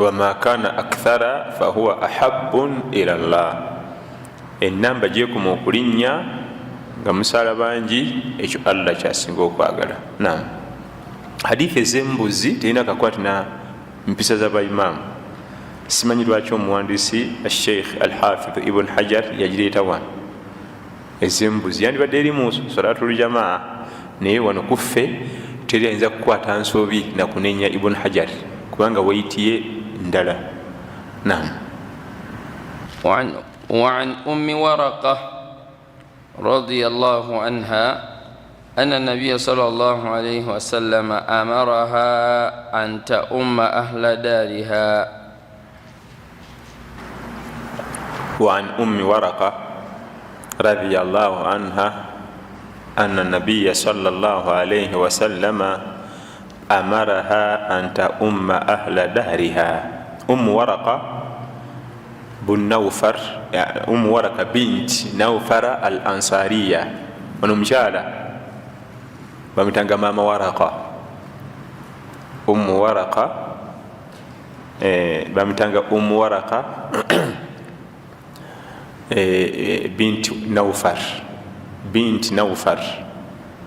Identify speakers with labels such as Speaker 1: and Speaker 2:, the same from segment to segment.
Speaker 1: Wama kana akthara fahuwa ahabun ila llah. Enamba gyekoma okulinnya nga musaala bangi, ekyo Allah kyasinga okwagala. Nam hadithi ezembuzi terina kakwati na mpisa z'abaimaamu. Simanyi lwaki omuwandiisi Asheikh Alhafidh Ibn Hajar yagireeta wano. Ezembuzi yandibadde eri mu salatuljamaa, naye wano kuffe teri ayinza kukwata nsobi nakunenya Ibn Hajar kubanga waitiye ndala. Nam.
Speaker 2: وعن أم ورقة رضي الله عنها أن النبي صلى الله عليه وسلم أمرها أن تؤم أهل دارها.
Speaker 1: وعن أم ورقة رضي الله عنها أن النبي صلى الله عليه وسلم أمرها أن تؤم أهل دارها. أم ورقة bun Naufar, Umu Waraka bint Naufara al Ansariya. Ono omukyala bamutanga Maama Waraka, Umu Waraka, bamutanga Umu Waraka bint Naufar, bint Naufar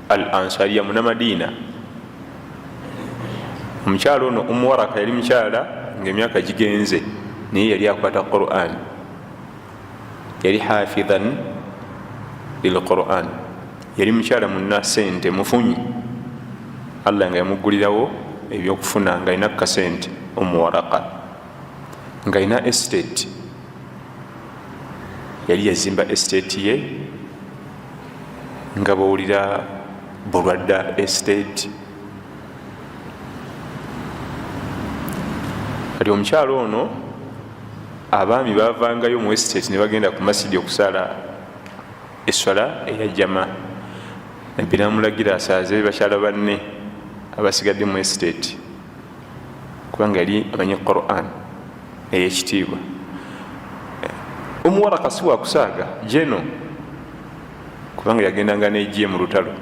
Speaker 1: al Ansariya, Munamadina. Omukyala ono Umu Waraka yali mukyala nga emyaka gigenze, naye yali akwata Quran, yali hafidhan lilquran. Yali mukyala muna sente, mufunyi, Allah nga yamugulirawo ebyokufuna, nga alina kukasente. Omuwaraka nga alina estate, yali yazimba estate ye nga bawulira Bulwadda Estate. Kati omukyalo ono, abaami bavangayo mu estate ne bagenda ku masidi okusaala eswala eya jama. Nabbi namulagira asaaze bakyala banne abasigadde mu estate, kubanga yali amanyi Quran eyekitiibwa. Omuwaraka si wakusaaga jeno, kubanga yagendanga nejje mu lutalo,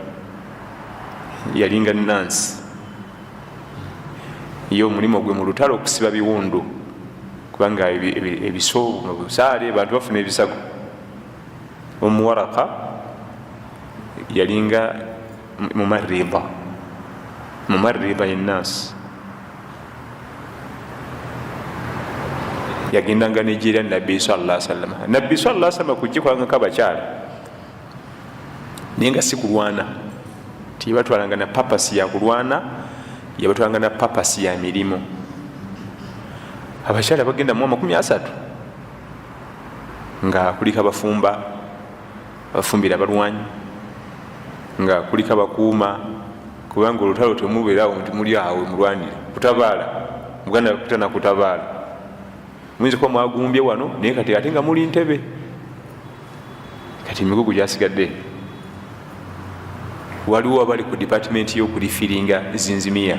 Speaker 1: yalinga nansi ye. Omulimu gwe mu lutalo okusiba biwundu, kubanga ebiso busaale bantu bafuna ebisago. Omuwaraka yalinga mumarida, mumarida yenansi, yagendanga nejera Nabbi salla salama. Nabbi salla salama kujjikwangako abakyala, naye nga si kulwana. Tiyabatwalanga na papasi ya kulwana, yabatwalanga na papasi ya mirimu. Abakyala bagenda mu 30 nga kuliko abafumba, abafumbira abalwanyi, nga kuliko abakuuma, kubanga olutalo temubeerawo nti muli awo mulwanire kutabaala. Muganda kutana kutabaala, muyinza kuba mwagumbye wano, naye kati ate nga muli ntebe. Kati emigugu gyasigadde, waliwo abali ku dipatimenti y'okurifiringa zinzimiya,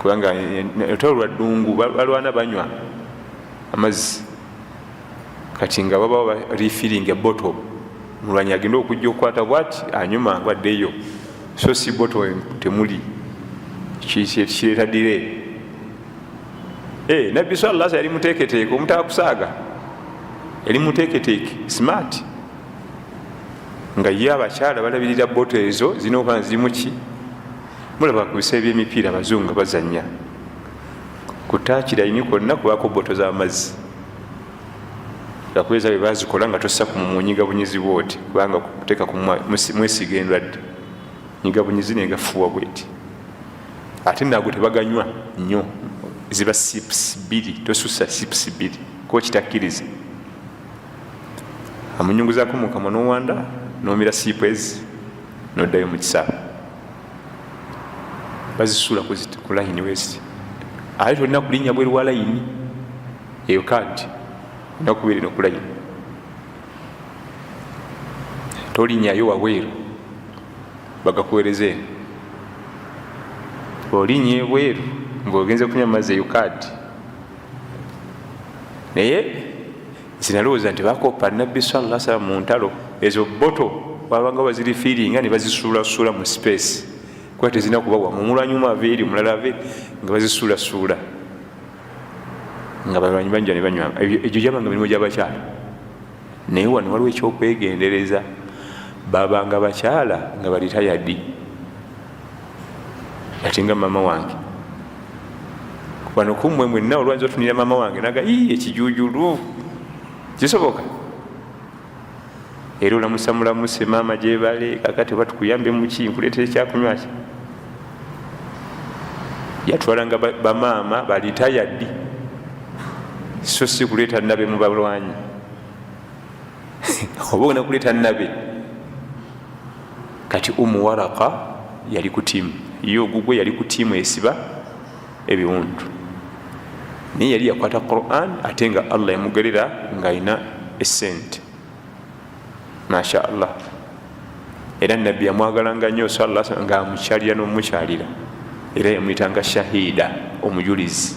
Speaker 1: kubanga olutalo lwa ddungu, balwana banywa amazzi. Kati nga babawo barifiringa boto, mulwanyi agenda okujja okukwata bwati anyuma nga addeyo, so si boto temuli kireeta dire. Nabbi sala yali muteeketeeke, omutakusaaga yali muteeketeeke, smart, nga ye abakyala balabirira boto ezo zirina okuba zirimu ki. Mulaba ku bisa ebyemipiira, abazungu nga bazanya, ku taakiraini kwonna kubaako boto z'amazzi, lwakubeeza bwe bazikola nga tossa ku munyiga bunyizi bwoti, kubanga kuteeka ku mwesiga endwadde. Nyiga bunyizi negafuuwa bweti, ate nago tebaganywa nnyo, ziba sips bbiri, tosusa sips bbiri, kuba kitakkiriza amunyunguzako mukamwa nowanda nomira sipu ezi noddayo mu kisaawe. Bazisuula ku layini westi, ate tolina kulinnya bweru wa layini eyo. Kadi olina kubeera eno ku layini, tolinyayo wabweru, bagakuwereza eno. Olinya ebweru ngaogenze kunywa mazzi, eyo kaadi. Naye zinalowooza nti bakopa Nabbi salla salam mu ntalo, ezo boto babanga bazirifiiringa ne bazisuulasuula mu space, kuba tezirina kuba wamu. Omulwanyi omu ava eri, omulala ava eri, nga bazisuulasuula. Nga balwanyi banja ne banywa. Egyo gyabanga mirimu gy'abakyala. Naye wano waliwo ekyokwegendereza, babanga bakyala nga balitayadi, ate nga mama wange wano kumwe mwenna olwanza otunira mama wange naga ii ekijujulu kisoboka. Era olamusa mulamuse maama gyebale, kakati oba tukuyambe muki, nkuleetera ekyakunywa ki. Yatwalanga bamaama balitayadi, so si kuleeta nabe mu balwanyi oba ogenda kuleeta nabe. Kati Umu Waraka yali ku tiimu ye, ogugwe yali ku tiimu esiba ebiwundu, naye yali yakwata Quran, ate nga Allah yamugerera ng'alina esente, masha Allah. Era Nabbi yamwagalanga nnyo salla, ng'amukyalira n'omukyalira, era yamuyitanga shahida, omujulizi.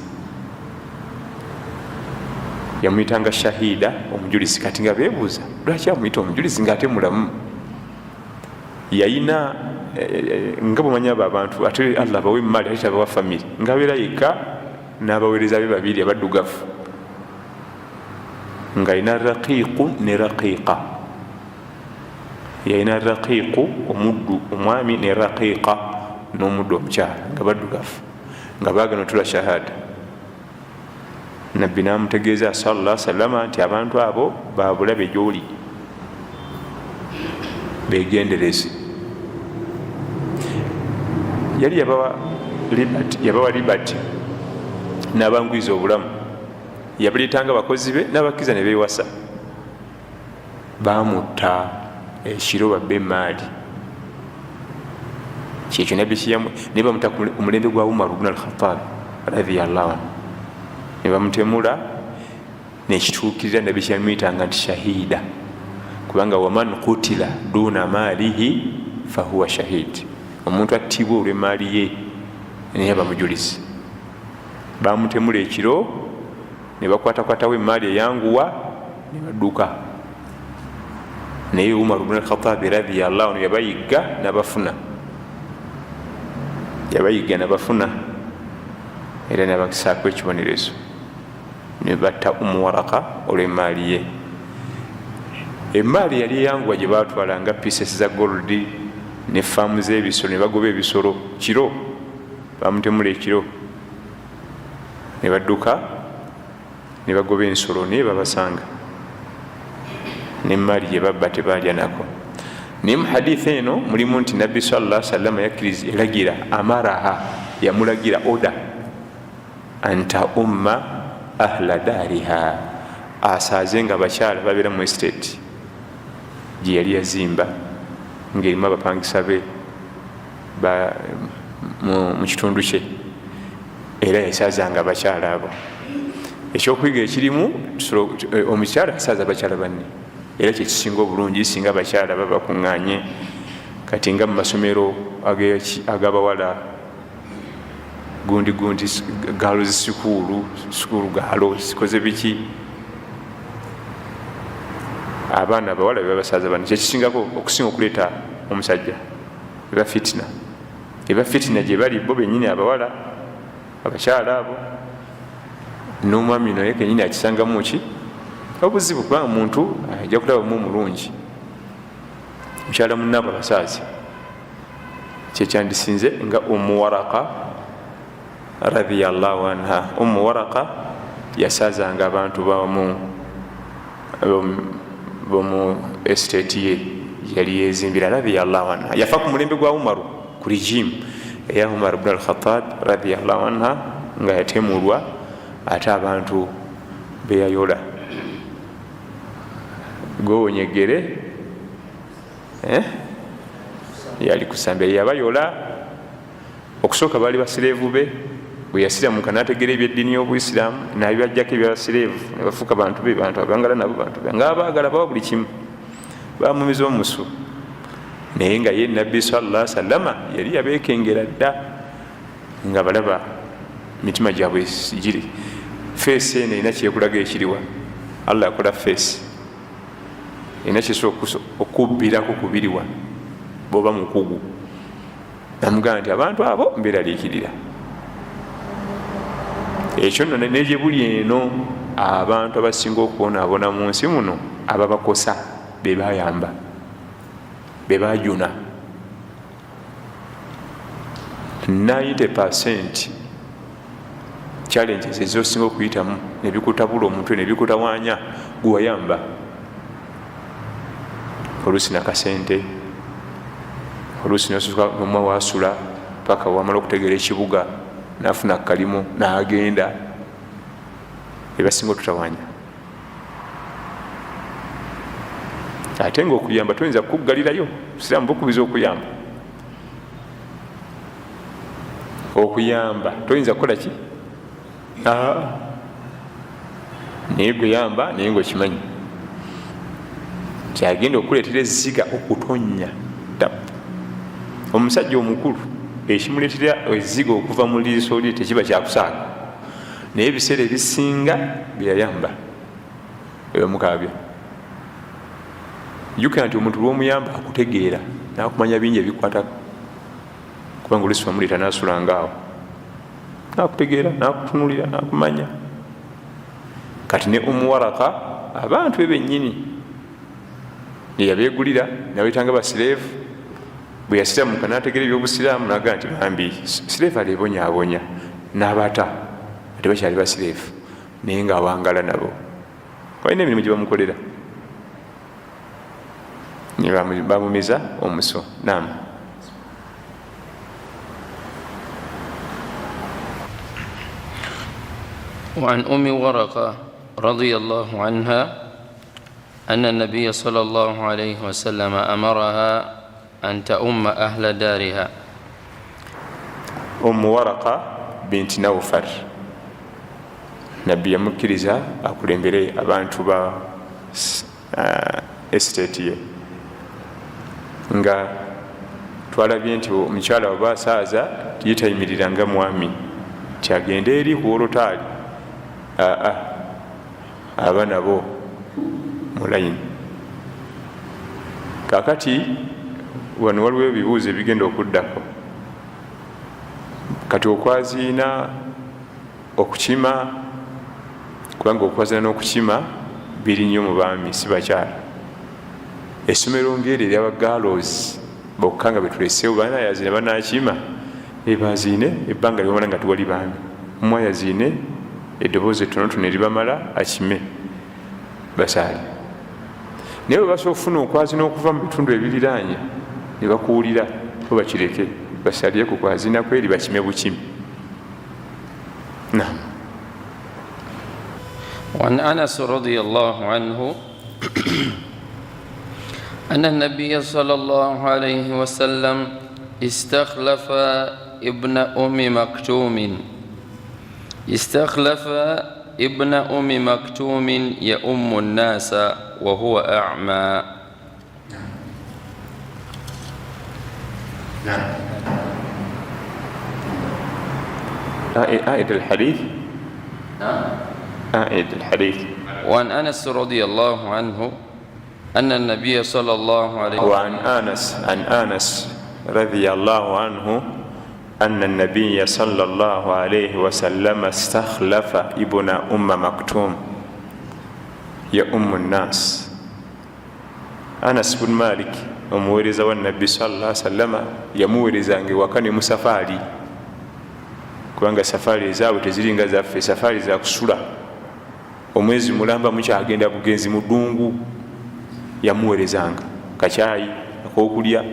Speaker 1: Yamuyitanga shahida, omujulizi. Kati nga beebuuza lwaki amuyita omujulizi ng'ate mulamu. Yayina nga bwemanyi abo abantu, ate Allah bawe emaali ate tabawa family, ngaabeera yekka n'abaweereza be babiri abaddugavu, ng'alina Raqiiqu ne Raqiiqa. Yalina Raqiiqu omuddu omwami ne Raqiiqa n'omuddu omukyala, nga baddugavu, nga baagana otula shahada. Nabbi n'amutegeeza salla sallama nti abantu abo babulabe gyoli, begendereze. Yali yabawa liberty n'abangwiza obulamu, yabaleetanga abakozi be n'abakkiriza ne beewasa. Bamutta ekiro babba emaali, kyekyo nabbi kiyamu naye bamuta ku mulembe gwa Umaru bnu Alkhatab radiallahu anhu, ne bamutemula nekituukirira. Nabbi kyamuyitanga nti shahida, kubanga waman kutila duna maalihi fahuwa shahid, omuntu attibwa olw'emaali ye naye aba mujulizi. Bamutemula ekiro ne bakwatakwatawo emaali eyanguwa ne badduka, naye Umar bnu Alkhatabi radiallahu anhu yabayigga nabafuna, yabayigga nabafuna, era nabakisaako ekibonerezo ne batta Umuwaraka olw'emaali ye. Emaali yali eyanguwa gye batwala nga pieces za gold ne faamu z'ebisolo, ne bagoba ebisolo kiro, bamutemula ekiro ne badduka ne bagoba ensolo, naye babasanga nemaali gye babba tebalya nako. Naye mu haditha eno mulimu nti Nabbi salla sallama yakkiriza, yalagira, amaraha, yamulagira oda anta umma ahla daariha, asaaze nga abakyala babeera mu estate gye yali yazimba ngaerimu abapangisa be mu kitundu kye, era yasaazanga abakyala abo. Ekyokuyiga ekirimu, omukyala asaaza abakyala banne, era kyekisinga obulungi singa abakyala baba bakuŋŋanye. Kati nga mu masomero ag'abawala, gundi gundi girls school, school girl zikoze biki, abaana abawala bebabasaza bano, kyekisingako okusinga okuleeta omusajja. Eba fitina, eba fitina gye bali bo benyini abawala, abakyala abo, n'omwami naye kenyini akisangamu ki obuzibu, kubanga muntu ajja kulabamu omulungi mukyala munaabo abasaazi. Kyekyandisinze nga Umu Waraka radiallahu anha. Umu Waraka yasaazanga abantu bomu estate ye yali yezimbira radiallahu anha. Yafa ku mulembe gwa Umaru, ku regime eya Umar bn Alkhatab radiallahu anha, nga yatemulwa ate abantu beyayola gowonyegere, eh? Yali kusambya yabayola. Okusooka baali basireevu be, bwe yasiramuka nategeera ebyeddiini y'Obuisiraamu nabibajjako ebyabasireevu, nebafuuka bantu be, bantu abangala nabo bantu be ngaabaagala, bawa buli kimu, bamumiza omusu. Naye nga ye Nabbi salla sallama yali yabekengera dda, nga balaba mitima gyabwe giri face eno erina kyekulaga ekiriwa. Allah yakola face erina kyesobola okubbirako kubiriwa boba mukugu, namugamba nti abantu abo mberaliikirira. Ekyo nno negye buli eno, abantu abasinga okubonaabona mu nsi muno ababakosa bebayamba, bebajuna. 90% challenges ezosinga okuyitamu nebikutabula omutwe nebikutawanya guwayamba, oluusi nakasente, oluusi nosuka nomwa wasula paka wamala okutegeera ekibuga nafuna kalimu nagenda. Ebasinga otutawanya, ate nga okuyamba toyinza kukuggalirayo. Siraamu bukubiza okuyamba, okuyamba toyinza kukola ki, naye gwe yamba, naye nga okimanyi kyagenda okuleetera ezziga okutonya. Omusajja omukulu ekimuleetera ezziga okuva mu liiso lye tekiba kyakusaaga, naye ebiseera ebisinga byeyayamba ebamukabya. Jjukira nti omuntu lwomuyamba akutegeera nakumanya bingi ebikwatako, kubanga olusi wamuleeta nasulanga awo nakutegeera, nakutunulira, nakumanya. Kati ne Umuwaraka abantu be bennyini yeyabegulira nabetanga basireevu. Bwe yasiramuka nategeera ebyobusiraamu nagaa nti bambi sireevu alebonyabonya nabata, ate bakyali basireevu naye nga awangala nabo, balina emirimu gyebamukolera, bamumiza omuso. Nam.
Speaker 2: وعن أم ورقة رضي الله عنها أن النبي صلى الله عليه وسلم أمرها أن تؤم أهل دارها.
Speaker 1: Umu Waraka binti Naufar, Nabbi yamukkiriza akulembere abantu ba estate ye. Nga twalabye nti omukyala oba asaaza yetayimirira nga mwami nti agende eri ku wolotaali, aa aba nabo mu layini. Kakati wano waliwo ebibuuzo ebigenda okuddako. Kati okwaziina, okukima, kubanga okwaziina n'okukima biri nnyo mu baami si bakyala. Essomero ngeri eryaba galos bokka nga betuleseewo, banayaziina banakima, ebaziine ebbanga lyebamala nga tuwali baami. Mwayaziine eddoboozi ettonotono eribamala, akime basaale. Naye bwe basobola okufuna okwazina okuva mu bitundu ebiriraanye ne bakuwulira, bo bakireke basalire ku kwazina kweri, bakime bukimi. Naam.
Speaker 2: وعن أنس رضي الله عنه أن النبي صلى الله عليه وسلم استخلف ابن أم مكتوم استخلف ابن أم مكتوم يؤم الناس وهو أعمى.
Speaker 1: نعم. أعد الحديث.
Speaker 2: نعم.
Speaker 1: أعد الحديث.
Speaker 2: وعن أنس رضي الله عنه أن النبي صلى الله عليه
Speaker 1: وعن أنس عن أنس رضي الله عنه أن النبي صلى الله عليه وسلم استخلف ابن أم مكتوم يؤم الناس. Anas bun Malik omuweereza wa Nabbi salla sallama yamuweerezanga ewaka ne musafaari, kubanga safaari ezaabwe teziringa zaffe, safaari zakusula omwezi mulamba mukyagenda bugenzi mu ddungu. Yamuweerezanga kakyayi akokulya,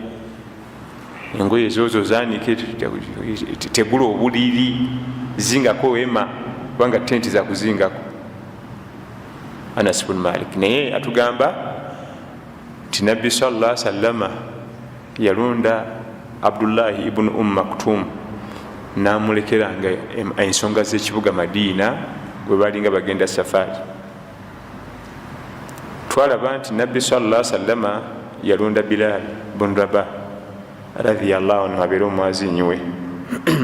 Speaker 1: engoye zozo zanike, tegula obuliri, zingako wema, kubanga tenti zakuzingako. Anas bun Malik naye atugamba nti Nabbi salla sallama yalonda Abdullahi ibunu Um Maktum namulekeranga ensonga z'ekibuga Madiina gwe balinga bagenda safaari. Twalaba nti Nabbi salla sallama yalonda Bilal bun Rabah radhiyallahu anhu abeere omwazinyi we.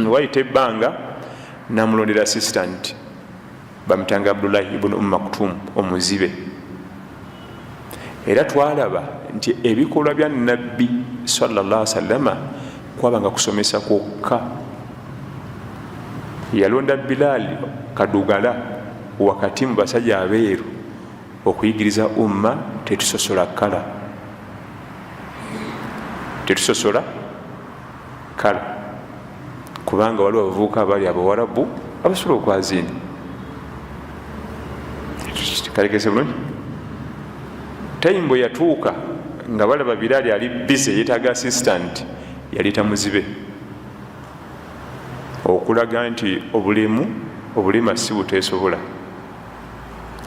Speaker 1: Wayita ebbanga namulondera assistant bamutanga Abdullahi ibunu Um Maktum omuzibe. Era twalaba nti ebikolwa bya Nabbi sallallahu sallama kwabanga kusomesa kwokka. Yalonda Bilaali kadugala wakati mu basajja abeeru okuyigiriza umma. Tetusosola kala, tetusosola kala, kubanga waliwo abavubuka abali abawarabu abasobola okwaziina. Kalekese bulungi. Time bwe yatuuka nga balaba Bilaali ali busy, yetaaga assistant, yaleeta muzibe okulaga nti obulemu, obulema si buteesobola.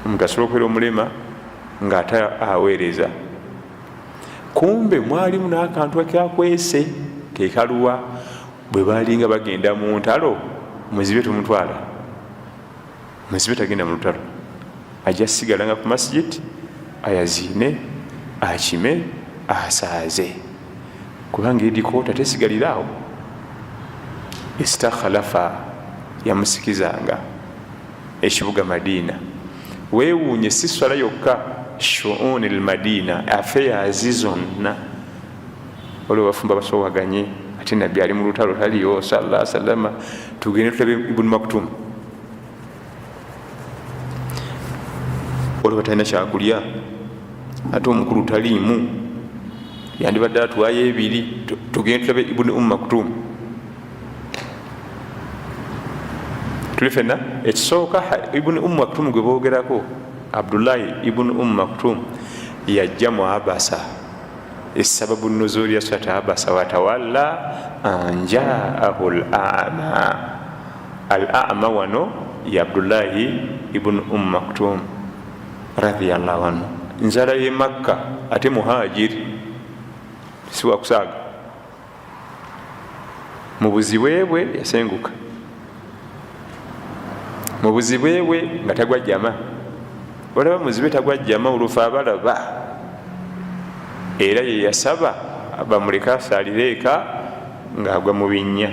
Speaker 1: Omuntu asobola okubeera omulema ng'ate aweereza. Kumbe mwalimu n'akantu akakwese kekaluwa. Bwe balinga bagenda mu ntalo, muzibe tumutwala, muzibe tagenda mu lutalo, ajja sigalanga ku masjid ayaziine, akime, asaaze, kubanga edikoota tesigaliraawo. Istakhalafa, yamusikizanga ekibuga Madiina. Weewuunye, si swala yokka, shuuni lmadina, affairs zonna. Waliwo bafumba basowaganye, ate Nabbi ali mu lutalo, taliyo salla sallama, tugende tulabe Ibunu Maktum. Waliwo batalina kyakulya, ate omukulu taliimu, yandibadde atwayo ebiri, tugende tulabe Ibuni Umu Maktum. Tuli fenna. Ekisooka, Ibuni Umu Maktum gwe boogerako, Abdullahi Ibuni Umu Maktum, yajja mu Abasa. Esababu nuzuli ya surati Abasa watawalla anjaahu l ama. Al ama wano ye Abdullahi Ibuni Umu Maktum radiallahu anhu. Nzala ye Makka, ate muhajiri, siwakusaaga. Mu buzibwe bwe yasenguka, mu buzibwe bwe nga tagwa jama. Olaba muzibe tagwa jama, olufa abalaba. Era ye yasaba bamuleke asaalire eka ng'agwa mu binnya.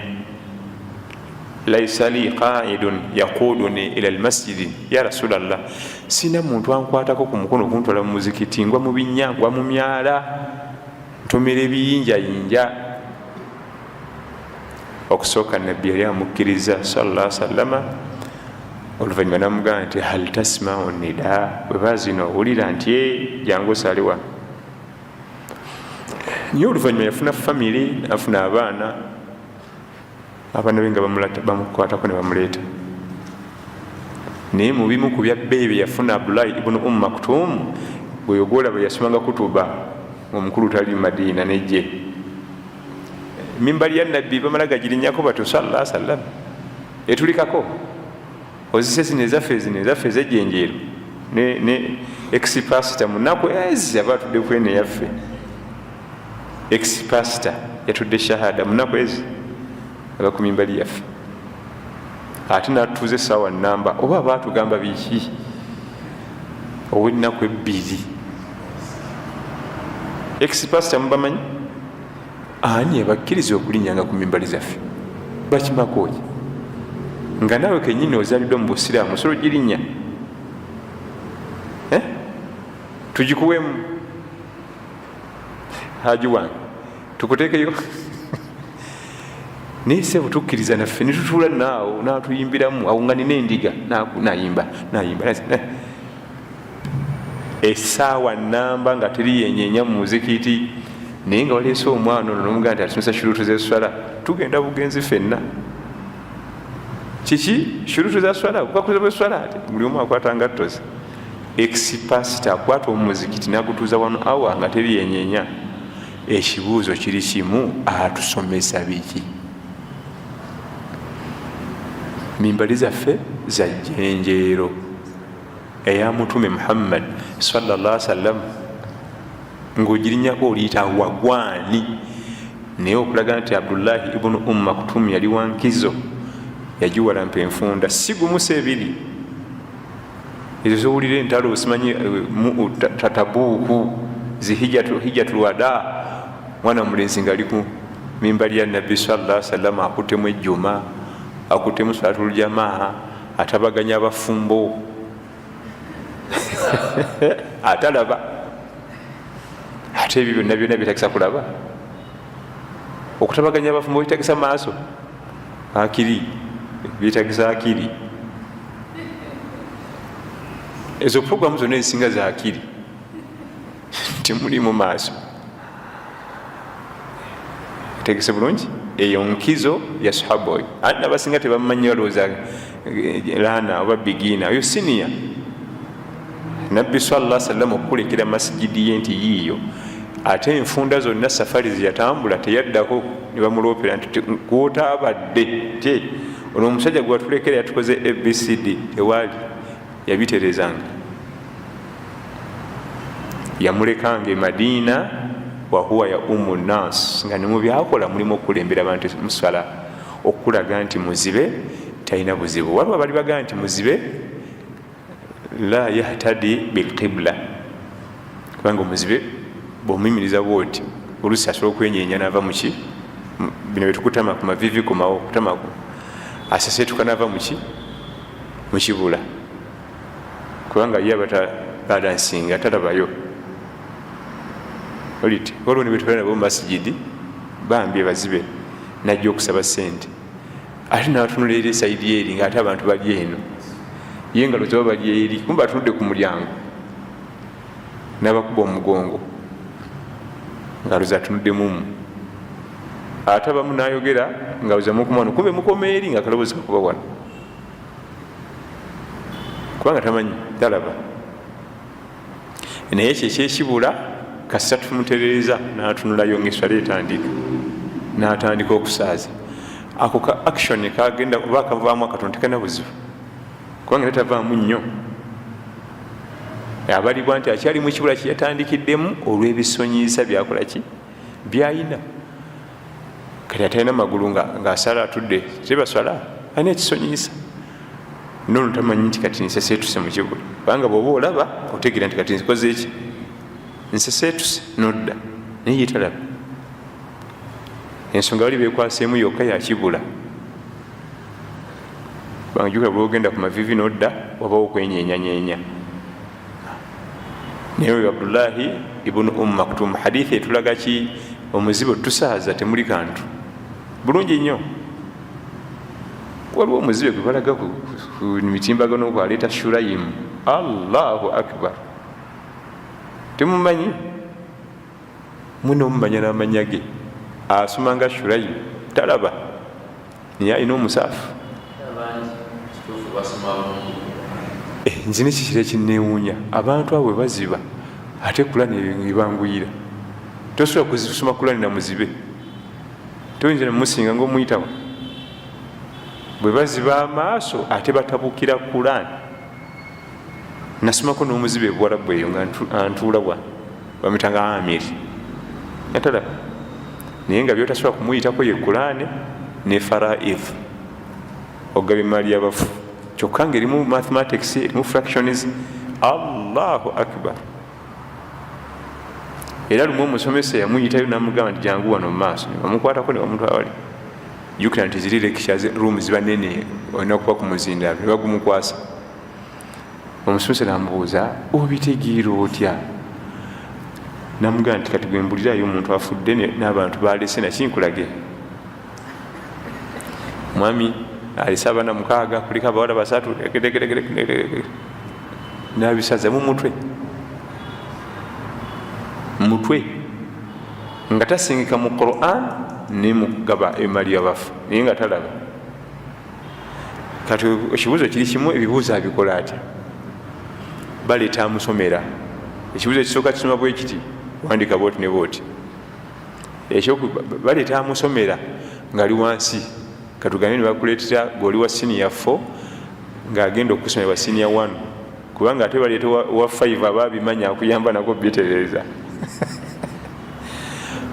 Speaker 1: Laisa li qaidun yaquduni ila lmasjidi ya rasulallah, sina muntu ankwatako ku mukono kuntwala mu muzikiti, ngwa mu binnya, ngwa mu myala, ntomera ebiyinjayinja. Okusooka Nabbi yali amukkiriza salla sallama, oluvanyuma namugamba nti hal tasmau nida, bwe bazina owulira nti jangu osaale wano. Naye oluvanyuma yafuna family, nafuna abaana, abaana be nga bamukwatako ne bamuleeta. Naye mu bimu ku byabbeeyi bye yafuna Abdullahi Ibunu Umu Maktum, bweyogwola bwe yasomanga kutuba ngaomukulu tali Madiina, nejje mimbali ya Nabbi bamala gagirinyako batyo salla sallam, etulikako ozise zino ezaffe, zino ezaffe ezejjenjeero ne expasita munaku ezi aba atudde kwene yaffe. Expasita yatudde shahada munaku ezi aba ku mimbali yaffe, ate natuuza esaawa namba oba aba atugamba biki ow'ennaku ebbiri. Expasita mubamanyi, ani abakkiriza okulinyanga ku mimbali zaffe? Bakimakoki nga naawe kenyini ozaliddwa mu busiraamu, osobola ogirinnya tugikuwemu haji wange, tukuteekeyo. Naye sebo tukkiriza naffe netutuula naawo natuyimbiramu awo nga nina endiga, nayimba nayimba esaawa namba nga teri yenyenya mu muzikiti. Naye nga waleese omwana ono nomugaa nti atusomesa shurutu zeswala, tugenda bugenzi fenna. Kiki shurutu za swala, bukakuza bweswala? Ate buli omu akwata ngattozi. Expasita akwata omuzikiti nagutuuza wano awa nga teri yenyenya. Ekibuuzo kiri kimu, atusomesa biki? Mimbali zaffe za jjenjeero eya Mutume Muhammad sallallahu sallam, ngaogirinyako oliyita wagwani. Naye okulaga nti Abdullahi Ibunu Umu Maktum yali wankizo, yagiwalampa enfunda si gumusa ebiri ezo zowulira entalo, simanyi Tatabuuku, zihijatulwada, mwana mulenzi nga ali ku mimbali ya Nabbi salla salama, akuttemu ejjuma, akuttemu salatuljamaa, atabaganya abafumbo, atalaba. Ate ebyo byonna byonna byetagisa kulaba? Okutabaganya abafumbo bitagisa maaso akiri? Byetagisa akiri. Ezo programu zonna ezisinga zakiri, temulimu maaso. Tegese bulungi eyo nkizo ya sahaba oyo. Ate nabasinga tebamumanyi, balowooza lana oba bigina. Oyo siniya Nabbi salla sallam okukulekera masigidi ye nti yiiyo. Ate enfunda zonna safari zeyatambula teyaddako ne bamuloopera nti kwotaabadde te ono omusajja gwe watulekera yatukoze ABCD. Tewali yabiterezanga, yamulekanga e Madiina wahuwa ya umu nas, nga nemubyakola mulimu okukulembera abantu musala, okulaga nti muzibe talina buzibu. Waliwo abali bagaa nti muzibe la yahtadi bilqibla, kubanga omuzibe bwomuyimiriza bwoti olusi asobola okwenyenya nava muki bino byetukutama ku mavivi komawo kutamako, asesetuka nava muki mukibula, kubanga ye abata balansinga talabayo. Oliti waliwo nebetubala nabo mumasijidi, bambi bazibe, najja okusaba sente ate natunula eri esaidi eri nga ate abantu bali eno, ye ngalo zaba bali eri, kumba atunudde ku mulyango nabakuba omugongo, ngalo zatunuddemumu. Ate abamu nayogera nga zamukumano, kumbe mukoma eri nga akalobozi kakuba wano, kubanga tamanyi, talaba. Naye ekyo ekyekibula kasita tumuterereza natunulayo ngaeswala etandika, natandika okusaaza, ako ka action kagenda oba akavaamu akatono tekana buzibu, kubanga tetavaamu nnyo. Abalibwa nti akyali mu kibula kyeyatandikiddemu olw'ebisonyiisa byakolaki byayina. Kati atalina magulu ngaasala atudde tebaswala, alina ekisonyiisa nono, tamanyi nti kati nseseetuse mu kibula, kubanga bwoba olaba otegeera nti kati nkoze eki, nseseetuse, nodda. Naye yetalaba ensonga bali bekwaseemu yokka yakibula, kubanga jukira bwogenda ku mavivi nodda wabawo okwenyenyanyenya. Naye oyo Abdullahi ibunu Um Maktum, hadithi etulaga ki? Omuzibe tusaaza temuli kantu, bulungi nnyo. Waliwo omuzibe gwe balaga ku mitimbagano okwaleeta Shurayimu. Allahu akbar! Temumanyi mwena omumanya n'amanya ge, asoma nga Shurayimu, talaba, naye alina omusaafu. Nze nekikira ekinewuunya, abantu abo bwe baziba ate Kulani ebanguyira. Tosobola kusoma Kulani na muzibe, toyinza nemusinga ngaomuyitawo. Bwe baziba amaaso ate batabukira Kulani. Nasomako n'omuzibe ebuwarabu eyo nga antuula bwa bamitanga Amiri, atalaba, naye nga byotasobola kumuyitako ye Kulani ne faraid, okugaba emaali yabafu, kyokka nga erimu mathematics, erimu fractions. Allahu akbar! Era lumu omusomesa yamuyitayo namugamba nti jangu wano mumaaso, nebamukwatako nebamutwala wali. Jukira nti ziri lectures room ziba nene, olina okuba ku muzindaalo, nebagumukwasa. Omusomesa namubuuza, obitegeera otya? Namugamba nti kati gwembulirayo omuntu afudde n'abantu balese nakinkulage, mwami alese abaana 6, kuliko abawala 3, nabisaza mumutwe mutwe, nga tasingika mu Quran ne mukugaba emali yabafu, naye nga talaba. Kati ekibuuzo kiri kimu, ebibuuzo abikola atya? Baleeta amusomera ekibuuzo ekisooka, kisoma bwe kiti, wandika bwoti ne bwoti. Baleeta amusomera ngaali wansi, katugambe nebakuleetera gweoli wa siniya 4, ngaagenda okusomera wa siniya 1, kubanga ate baleeta wa 5 aba abimanya akuyamba nako bitereeza.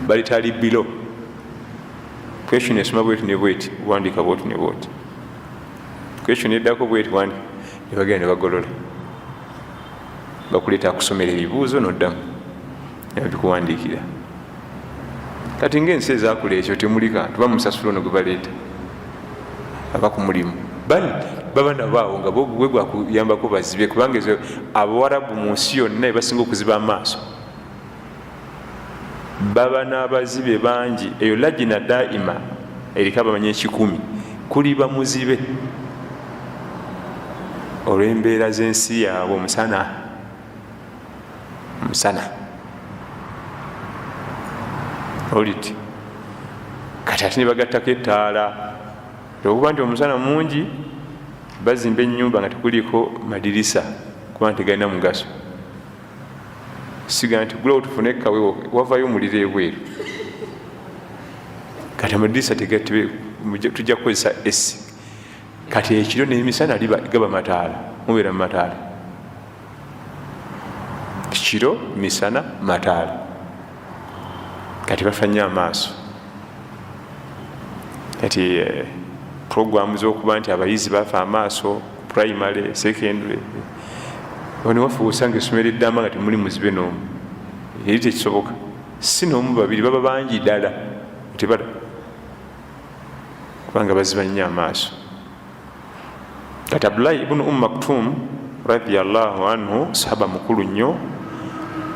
Speaker 1: Baleeta ali below, question esoma bweti ne bweti, wandika bwoti ne bwoti, question eddako bweti, wandi nebagenda nebagolola. Bakuleeta akusomera ebibuuzo noddamu nebabikuwandiikira. Kati ngaensi ezakula ekyo temuli kantu, bamusasula ono gwe baleeta aba ku mulimu, bal baba nabaawo nga gwe gwakuyambako bazibe, kubanga ezo abawarabu mu nsi yonna ebasinga okuziba amaaso, baba n'abazibe bangi. Eyo lajina daima eriko abamanyi 1,000. Kuli bamuzibe olw'embeera z'ensi yaabwe, omusana musana oliti. Kati ate nebagattako ettaala, okuba nti omusana mungi, bazimba ennyumba nga tekuliko madirisa kuba nti tegalina mugaso. Siga nti gulawo tufune kawewo, wavayo omuliro ebweru. Kati amadirisa tujja kukozesa esi. Kati ekiro n'emisana gaba mataala, mubeera mu mataala kiro misana mataala. Kati bafa nnyo amaaso. Kati programu z'okuba nti abayizi bafa amaaso primary, secondary, wano waffe osanga essomero eddamba nga temuli muzibe n'omu, eri tekisoboka. Si n'omu, babiri, baba bangi ddala tebala, kubanga baziba nnyo amaaso. Kati Abdullahi Ibunu Umm Maktum radiallahu anhu, sahaba mukulu nnyo,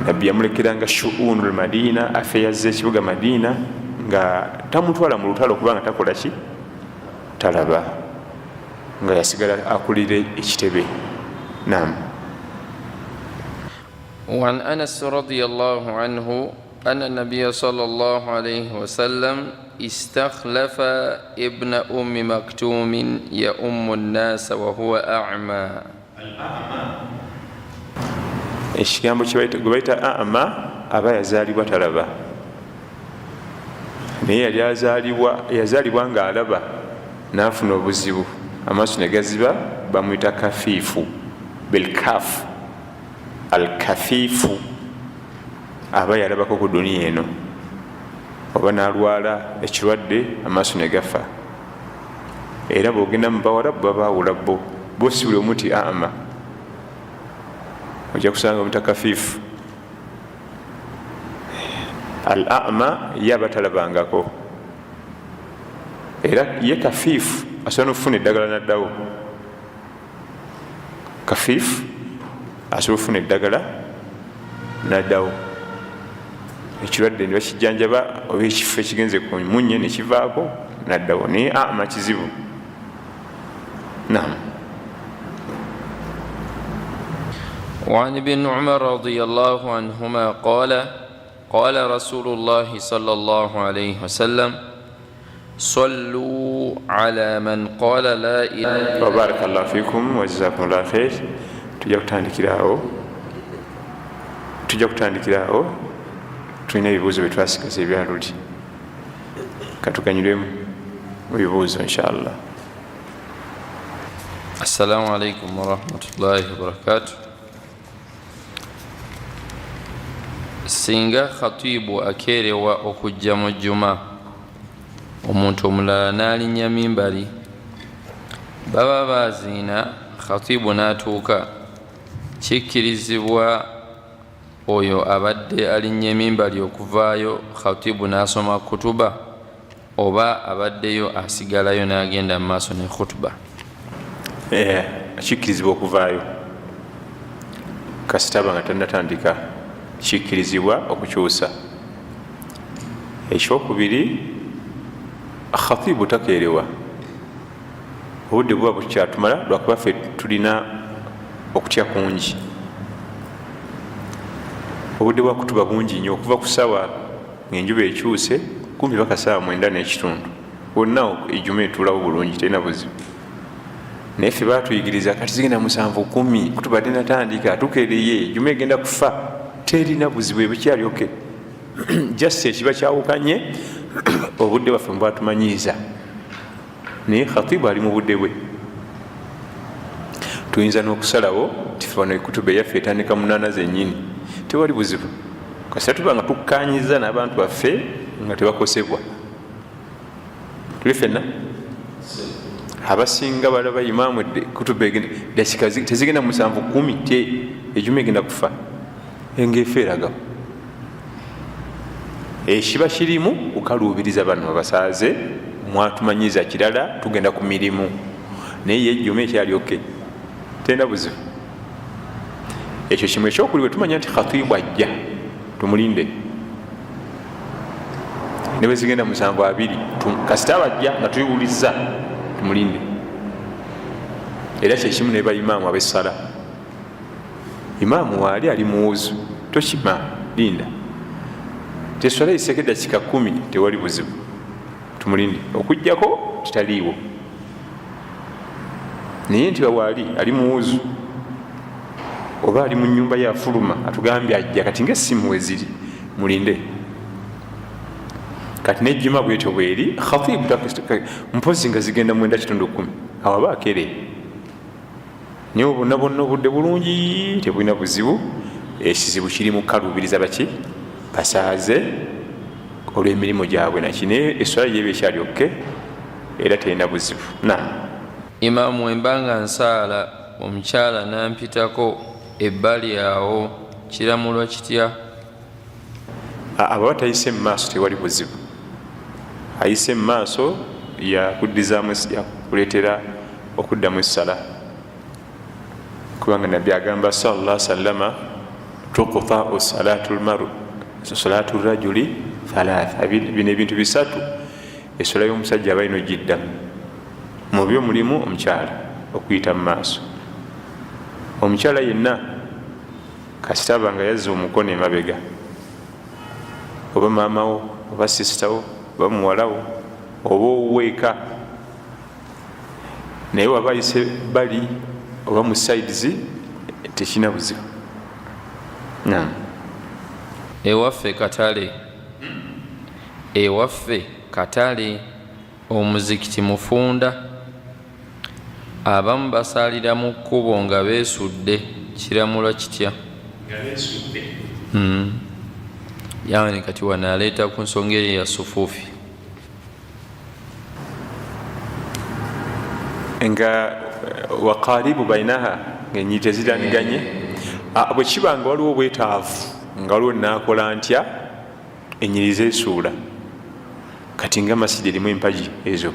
Speaker 1: Nabbi yamulekeranga shuunu lmadina, afeyaza ekibuga Madina, nga tamutwala mu lutalo kubanga takola ki, talaba, nga yasigala akulire ekitebe. Nam.
Speaker 2: وعن أنس رضي الله عنه أن النبي صلى الله عليه وسلم استخلف ابن أم مكتوم يؤم الناس وهو أعمى.
Speaker 1: Ekigambo gwe bayita ama aba yazaalibwa talaba, naye yali yazaalibwa nga alaba, n'afuna obuzibu amaaso ne gaziba, bamuyita kafiifu, bilkaf. Alkafiifu aba yalabako ku duniya eno, oba n'alwala ekirwadde amaaso ne gafa. Era bwogenda mu Bawarabu babaawula bo, bo si buli omu ti ama, ojja kusanga omuta kafiifu. Al ama ye aba talabangako, era ye kafiifu asobola nokufuna eddagala naddawo. Kafiifu asobola okufuna eddagala naddawo, ekirwadde ne bakijjanjaba oba ekifo ekigenze ku munye nekivaako naddawo, naye ama kizibu. Nam.
Speaker 2: وعن ابن عمر رضي الله عنهما قال: قال رسول الله صلى الله عليه وسلم: صلوا على من قال لا إله.
Speaker 1: وبارك الله فيكم وجزاكم الله خير. Tujja kutandikirawo, tulina ebibuuzo byetwasigaza ebyaluli, katuganyulwemu mu bibuuzo inshallah.
Speaker 2: السلام عليكم ورحمة الله وبركاته. Singa khatibu akeerewa okujja mu jjuma, omuntu omulala n'alinnya mimbali, baba baziina, khatibu n'atuuka, kikkirizibwa oyo abadde alinnya emimbali okuvaayo khatibu n'asoma kutuba, oba abaddeyo asigalayo n'agenda mu maaso ne khutuba?
Speaker 1: Kikkirizibwa okuvaayo kasitaba nga tanatandika, kikkirizibwa okukyusa. Ekyokubiri, khatibu takeerewa, obudde buba bukyatumala, lwakuba ffe tulina okutya kungi. Obudde bwa kutuba bungi nnyo, okuva ku sawa ngaenjuba ekyuse kumpi paka saawa 9:30, wonna ejuma etuulawo bulungi, terina buzibu. Naye ffe batuyigiriza kati zigenda 7:10, kutubadde natandika, tukereye, ejuma egenda kufa. Terina buzibu, ebikyali okay. Just ekiba kyawukanye obudde bwaffe mubwatumanyiiza, naye khatibu ali mu budde bwe. Tuyinza n'okusalawo nti fe wano ekutuba eyaffe etandika 8 zennyini, tewali buzibu, kasita tuba nga tukkanyiza n'abantu baffe nga tebakosebwa. Tuli fenna abasinga balaba imaamu kutuba dakika tezigenda 7:10, te ejuma egenda kufa, engeefa eragawo. Ekiba kirimu kukaluubiriza bano abasaaze, mwatumanyiza kirala, tugenda ku mirimu, naye yejjuma ekyali okay, terina buzibu. Ekyo kimu. Ekyokuli, bwe tumanya nti khatibu ajja, tumulinde ne bwe zigenda 7:20, kasita abajja nga tuyiwuliza. Tumulinde. Era kyekimu ne baimaamu abessala, imaamu waali ali muwuzu, tokima, linda teswala eyiseko eddakiika 10, tewali buzibu, tumulinde okujjako tutaliiwo. Naye nti waali ali muwuzu oba ali mu nyumba yafuluma atugambye ajja, kati ngaessimu weziri, mulinde. Kati nejjuma bwetyo bweri, khatibu mpozi nga zigenda 9:10, awo aba akere. Naye bonna bonna obudde bulungi, tebulina buzibu. Ekizibu kiri mu kalubiriza baki basaaze olw'emirimu gyabwe naki, naye eswala yeba ekyali okke era terina buzibu. Naam.
Speaker 2: Imaamu, wembanga nsaala omukyala nampitako ebbali, awo kiramulwa kitya?
Speaker 1: Abo batayise mu maaso tewali buzibu. Ayise mu maaso yakuddizaamu, yakuleetera okuddamu essala, kubanga Nabbi agamba sallallahu sallama, tuqtau salatu lmaru salatu rajuli thalatha. Bino ebintu bisatu eswala y'omusajja aba alina ogiddamu, mubyo mulimu omukyala okuyita mu maaso. Omukyala yenna kasita aba nga yazza omukono emabega, oba maamawo oba sisitawo oba muwalawo oba owuweeka, naye waba ayise bali oba mu sides, tekirina buzibu. Naam.
Speaker 2: Ewaffe katale, ewaffe katale, omuzikiti mufunda, abamu basaalira mu kkubo nga beesudde, kiramulwa kitya? Yani kati wano aleeta ku nsonga eyo ya sufuufi.
Speaker 1: Nga waqaribu bainaha, ngaenyiri teziraniganye. Bwe kiba nga waliwo obwetaavu, nga waliwo nakola ntya, enyiri zesuula. Kati nga masidi erimu empagi ezo,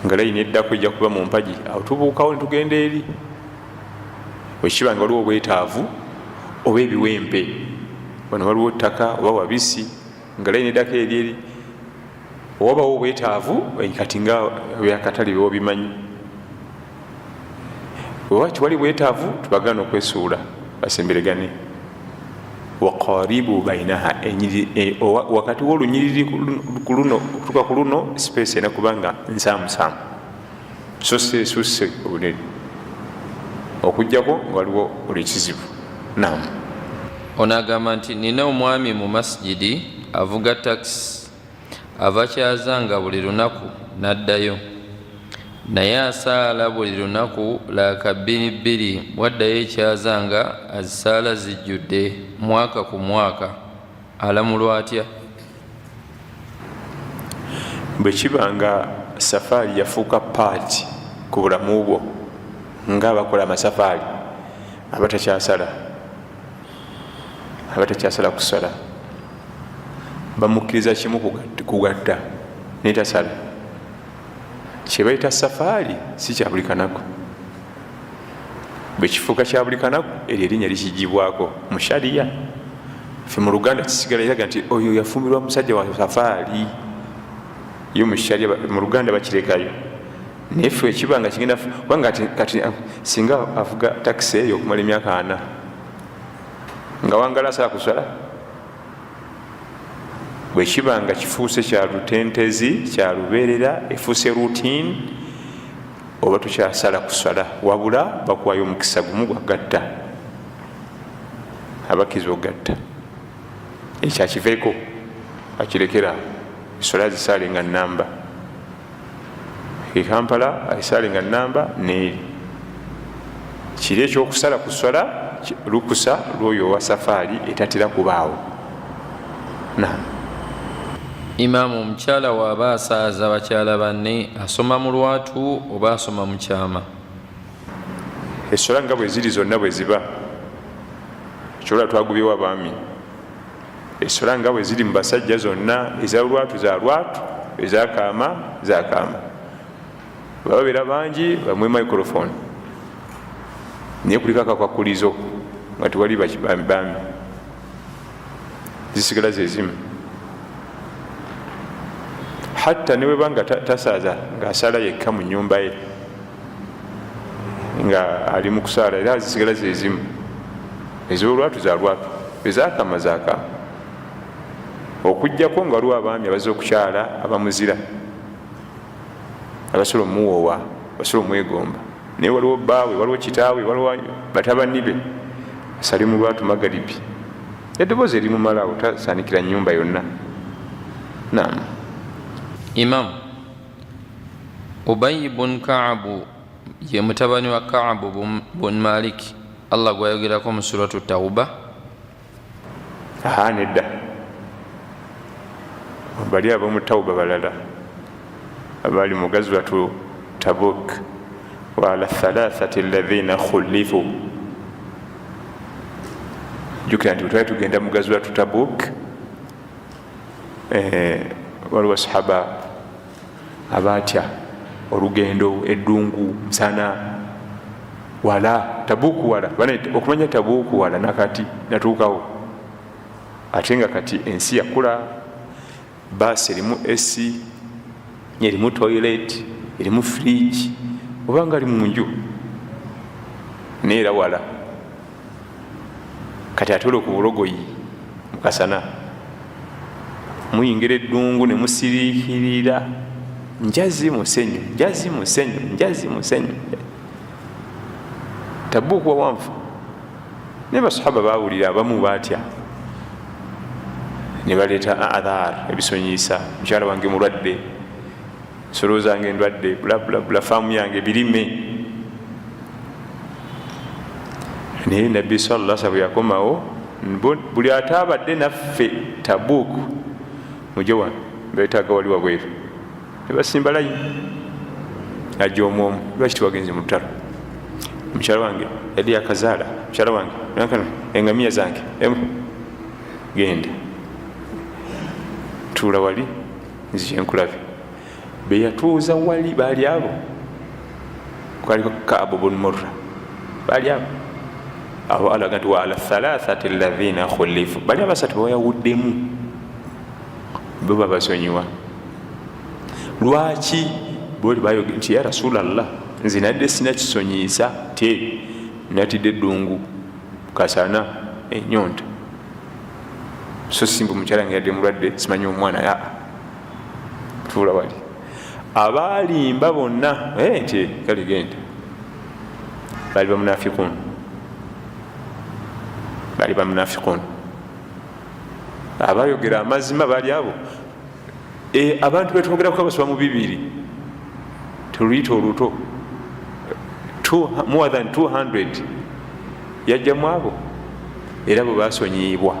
Speaker 1: nga layini eddako ejja kuba mu mpagi, awo tubuukawo netugenda eri. Bwe kiba nga waliwo obwetaavu oba ebiwempe, wano waliwo ttaka oba wabisi, nga layini eddako eri eri, owabawo obwetaavu. Kati nga byakatale byobimanyi, oba tiwali bwetaavu, tubagana okwesuula basemberegane. Waqaribu bainaha, wakati wolunyiriri kuluno okutuuka ku luno, space erina kubanga nsaamusaamu, so si esusse obunene, okugjako nga waliwo olwekizibu. Nam.
Speaker 2: Ono agamba nti nina omwami mu masijidi avuga takisi, ava Kyazanga buli lunaku n'addayo, naye asaala buli lunaku laaka bbiri bbiri. Bwaddayo ekyazanga azisaala zijjudde, mwaka ku mwaka. Alamulwa atya?
Speaker 1: Bwe kiba nga safaari yafuuka part ku bulamu bwo, nga abakola amasafaari abatakyasala, abatakyasala kusala, bamukkiriza kimu kugatta netasala. Kyebayita safaari si kyabuli kanaku. Bwe kifuuka kyabuli kanaku, eryo erinnya likigibwako mu shariya. Fe mu Luganda kisigala eraga nti oyo yafumbirwa musajja wa safaari. Yo mu sharia mu Luganda bakirekayo, naye fe ekiba nga kigenda kubanga kati singa avuga takisi eyo okumala emyaka 40 nga wangala asala kusala, bwekiba nga kifuuse kya lutentezi, kya lubeerera, efuuse routine, oba tukyasala kusala, wabula bakuwayo omukisa gumu gwagatta, abakkiriza okugatta. Ekyo akiveeko, akirekera esola azisaale nga namba e Kampala, azisaale nga namba neeri. Kiri ekyokusala kusala lukusa lwoyo owa safaari etatera kubaawo. Naam.
Speaker 2: Imaamu, omukyala waaba asaaza bakyala banne, asoma mu lwatu oba asoma mu kyama?
Speaker 1: Esola nga bwe ziri zonna bwe ziba, kyola twagubyewo abaami. Esola nga bwe ziri mu basajja zonna, eza lwatu za lwatu, ezakaama zakaama. Bababeera bangi, bamwe microphone, naye kuliko akakwakulizo nga tewali baami, zisigala zezimu. Hatta neweba nga tasaaza, ngaasala yekka mu nyumba ye nga ali mu kusaala, era zisigala zezimu ez'olwatu za lwatu, ezakama zakama, okugjako nga waliwo abaami abazze okukyala abamuzira, abasobola omuwoowa, abasobola omwegomba. Naye waliwo bbaawe, waliwo kitaawe, waliwo batabani be, asale mu lwatu magaribi, eddoboozi erimumalawo, tasaanikira nyumba yonna. Nam.
Speaker 2: Imam, Ubayi bun Kaabu ye mutabani wa Kaabu bun Malik Allah gwayogerako mu Suratu Tauba?
Speaker 1: Aha, nedda, bali abomu Tauba balala, abali mu Gazwatu Tabuk, waala thalathati alladhina khulifu. Jukira nti bwetwali tugenda mu Gazwatu Tabuk, waliwo sahaba abatya olugendo, eddungu, musana, wala Tabuku wala. Okumanya Tabuku wala, nakati natuukawo, ate nga kati ensi yakula, baasi erimu AC, erimu toilet, erimu fridge, obanga ali munju, naye era wala. Kati ate olwo ku bulogoyi mukasana muyingira eddungu ne musiriikirira, njazi musenyu, njazi musenyu, njazi musenyu. Tabuuku wawanvu, naye basahaba bawulira abamu batya ne baleeta adhar, ebisonyiisa: mukyala wange mulwadde, nsolo zange ndwadde, bulabulabula, faamu yange birime. Naye Nabbi salla sa bwe yakomawo, buli ate abadde naffe Tabuuku muje wano, betaaga wali wabweru. Nebasimba layini, ajja omwomu: lwaki tiwagenze mu lutalo? Mukyala wange yadde yakazaala, mukyala wange, engamiya zange. Genda tuula wali, nzije nkulabe. Beyatuuza wali baali abo kwaliko Kaabu bun Murra, baali abo abo alaga nti waala thalathati alladhina khulifu, bali abasatu bawayawuddemu, bo babasonyiwa. Lwaki? Boli bayoge nti ya Rasulallah, nze nadde sina kisonyiisa, te natidde eddungu, kasana, enyonta, so simba omukyala nga yadde mulwadde, simanyi omwana. Aa, tuula wali. Abalimba bonna nti kale genda, bali bamunafikun, bali bamunafikun. Abayogera amazima bali abo. Abantu betwogerako abasoba mu bibiri, teluyita oluto, more than 200 yajjamu abo, era bwe basonyiibwa,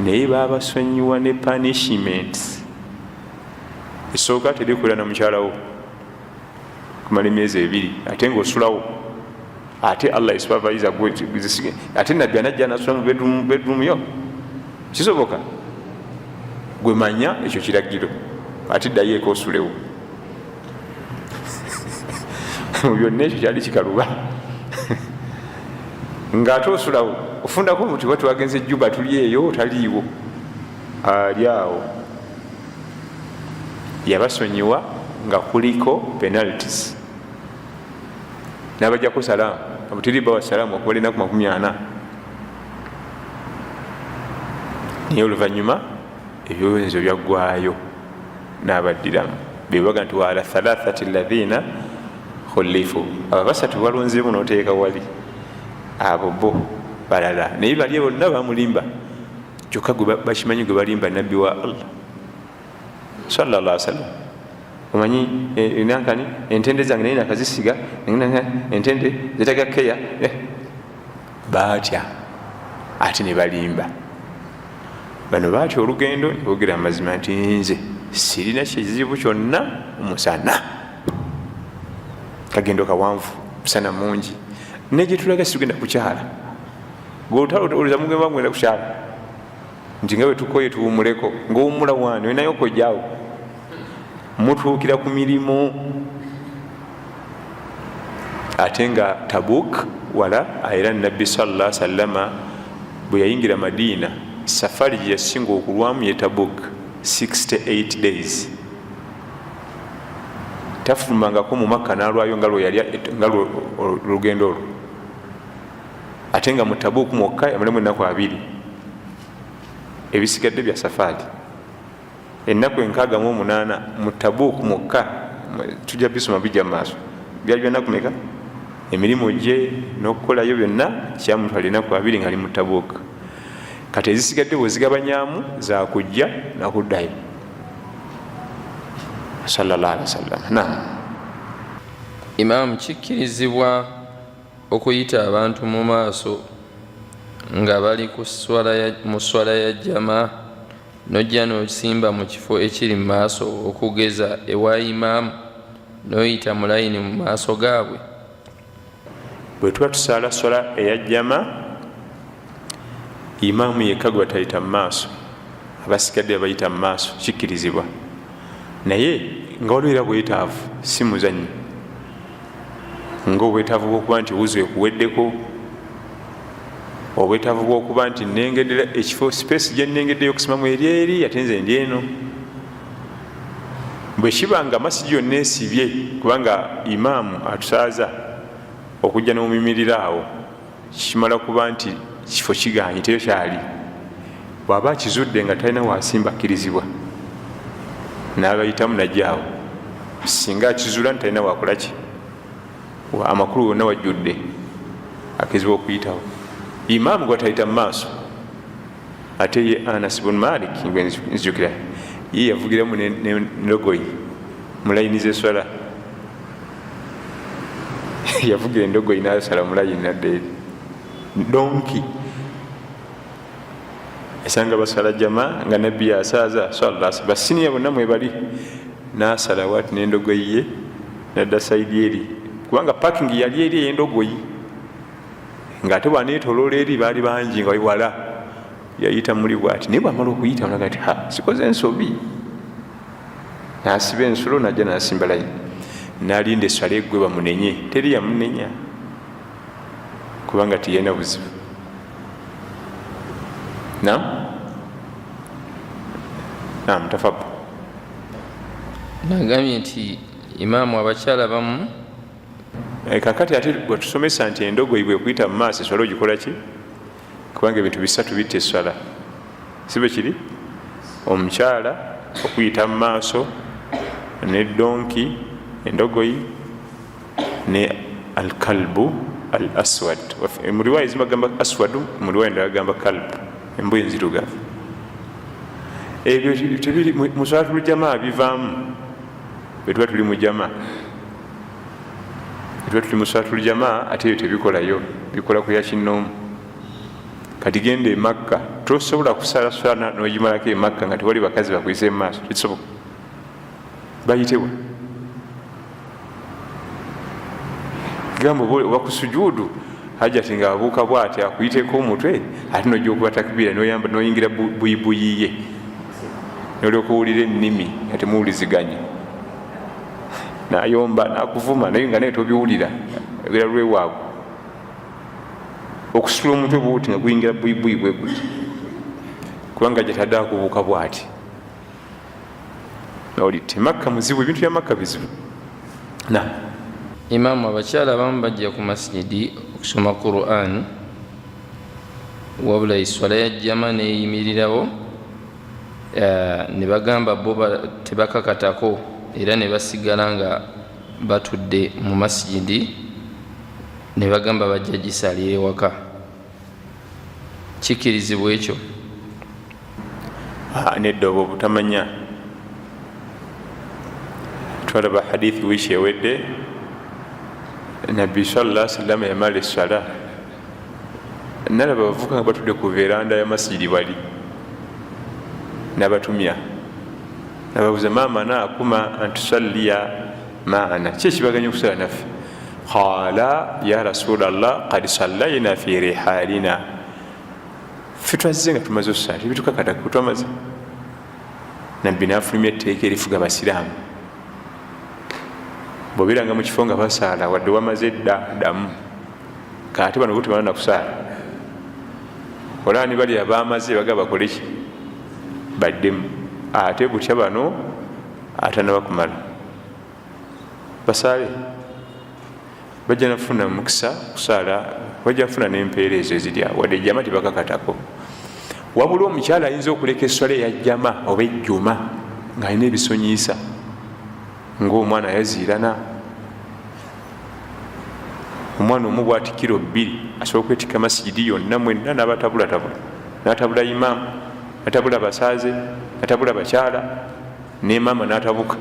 Speaker 1: naye babasonyiwa ne punishments. Esooka, terikwera na mukyalawo kumala emyezi 2, ate ngaosulawo, ate Allah supervisor, ate Nabbi anajja nasula mu bedroom yo, kisoboka? Gwe manya ekyo kiragiro, ate ddayo eka osulewo. Mu byonna ekyo kyali kikaluba, ngaate osulawo, ofundako muti ba twagenze Juba, tuli eyo, taliiwo, ali awo. Yabasonyiwa nga kuliko penalties, nabajjako salaamu, abutiriba wa salaamu okuba enaku 40. Naye oluvanyuma ebyowenzo byaggwayo, nabaddiramu bebaga nti waala thalathati alladhina khulifu, abo basatu balonzemu noteeka wali, abo bo balala. Naye bali bonna bamulimba, kyokka bakimanyi gwe balimba, Nabbi wa Allah sallallahu sallam. Omanyi nankani, entende zange naye nakazisiga, entende zetaga keya. Batya ate ne balimba. Bano batya olugendo, nebogera amazima nti nze sirina kizibu kyonna, omusana, kagendo kawanvu, musana mungi, negyetulaga situgenda kukyala. Olutalo mugenda kukyala nti nga bwetukoye tuwumuleko, ngaowumula wani olinayo okojjawo, mutuukira ku mirimu. Ate nga Tabuk wala. Era Nabbi salla sallama bwe yayingira Madiina, safari gye yasinga okulwamu ye Tabuk. 68 days. Tafulumangako mu Makka n'alwayo nga nga olugendo olwo, ate nga mu Tabuuku mwokka yamalamu ennaku 2, ebisigadde bya safaari. Ennaku 68 mu Tabuuku mwokka, tujja bisoma bijja mu maaso. Byali bya nnaku meka? Emirimu gye n'okukolayo byonna kyamutwala ennaku 2 nga ali mu Tabuuku. Kati ezisigadde bwezigabanyamu zakujja nakuddayo sallallahu alaihi wasallam. Naam.
Speaker 2: Imaamu, kikkirizibwa okuyita abantu mu maaso nga bali mu swala ya jama, nojja n'osimba mu kifo ekiri mu maaso, okugeza ewa imaamu, n'oyita mu layini mu maaso gaabwe?
Speaker 1: Bwe tuba tusaala swala eya jama, imaamu yekka gwe batayita mu maaso, abasigadde babayita mu maaso, kikkirizibwa. Naye nga waliwo era bwetaavu, si muzannyo, nga obwetaavu bw'okuba nti wuzu ekuweddeko, obwetaavu bw'okuba nti nengeddera ekifo, space gye nnengeddeyo okusimamu eri eri, ate nze ndi eno. Bwe kiba nga masigi yonna esibye, kubanga imaamu atusaaza okujja n'omuyimirira awo, kimala kuba nti kifo kiganye, teyo kyali. Bw'aba akizudde nga talina wasimba, akkirizibwa n'abayitamu najjaawo, singa akizuula nti talina wakolaki, amakulu wonna wajjudde, akkirizibwa okuyitawo. Imaamu gwatayita mu maaso, ate ye Anas bun Malik nzijukira ye yavugiramu nendogoyi mu layini z'eswala, yavugira endogoyi nasala mu layini nadda eri. Donki esanga basala jama nga nabbi yasaaza sallallahu basiniya bonna mwebali, nasalawo ati nendogoyi ye nadda side eri, kubanga parking yali eri ey'endogoyi, ng'ate bwanetoloola eri baali bangi nga wala, yayita muli bwati. Naye bwamala okuyita olaga nti ha, sikoze ensobi, nasiba ensulo najja nasimba layini nalinda eswala eggwe bamunenye. Teri yamunenya kubanga tiyena buzibu. Nam nam tafadal.
Speaker 2: Nagambye nti imaamu, abakyala bamu
Speaker 1: Kakati ate bwetusomesa nti endogoyi bwekuyita mu maaso, eswala ogikola ki? Kubanga ebintu bisatu bitta eswala, si bwe kiri? Omukyala okuyita mu maaso, ne donki, endogoyi, ne alkalbu al aswad. Mu riwaya ezimu bagamba aswadu, mu riwaya endala bagamba kalbu, embwa enzirugavu. Ebyo tebiri mu swalatul jamaa, bivaamu bwe tuba tuli mu jama. Tuba tuli mu swalatul jamaa, ate ebyo tebikolayo, bikola ku ya kinnoomu. Kati genda e Makka, tosobola kusala swala n'ogimalako e Makka nga tewali bakazi bakuyise mu maaso, tekisoboka. Bayitewa? Gamba oba ku sujuudu, hajati nga abuuka bwati akuyiteko omutwe, ate nojja okuba takbira noyingira buyibuyiye, nolyoka owulira ennimi nga temuwuliziganye, nayomba nakuvuma, naye nga naye tobiwulira, ogera lwewaabwe. Okusitula omutwe bwoti nga guyingira buyibuyi bwe guti, kubanga gyetadde akubuuka bwati. Olite Makka muzibu, ebintu bya Makka bizibu. Na
Speaker 2: Imaamu, abakyala abamu bajja ku masijidi okusoma Quran, wabula eswala ya jama neyimirirawo, ne bagamba bo tebakakatako, era ne basigala nga batudde mu masijidi, ne bagamba bajja gisalira ewaka. Kikkirizibwa ekyo?
Speaker 1: Nedda, obwo obutamanya. Twalaba hadithi wiiki ewedde, Nabbi sallallahu sallama yamala eswala nalaba abavuka nga batudde ku veranda ya masijidi, bali nabatumya, nababuuza, "Maama naakuma antusalliya maana?" Ki ekibaganya okusala naffe? Qala, "Ya Rasulallah, kad sallayna fi rihalina." Ffe twazze nga tumaze okusala, tebitukakata, twamaze. Nabbi nafulumya etteeka erifuga abasiraamu: bwobeeranga mu kifo nga basaala, wadde wamaze dda, ddamu. Kate bano bo tebana nakusaala, olaba ni bali abamaze baga bakoleki? Baddemu. Ate butya bano atanaba kumala basaale, bajja nafuna mukisa kusaala, bajja kufuna nempeera ezo ezirya, wadde ejjama tebakakatako. Wabula omukyala ayinza okuleka eswala eyajjama oba ejjuma ng'alina ebisonyiisa, ngaomwana yaziirana, omwana omu bwati kiro 2 asobola okwetikka masigidi yonna mwenna n'abatabulatabula, n'atabula imaamu, n'atabula abasaaze, n'atabula bakyala ne maama n'atabuka.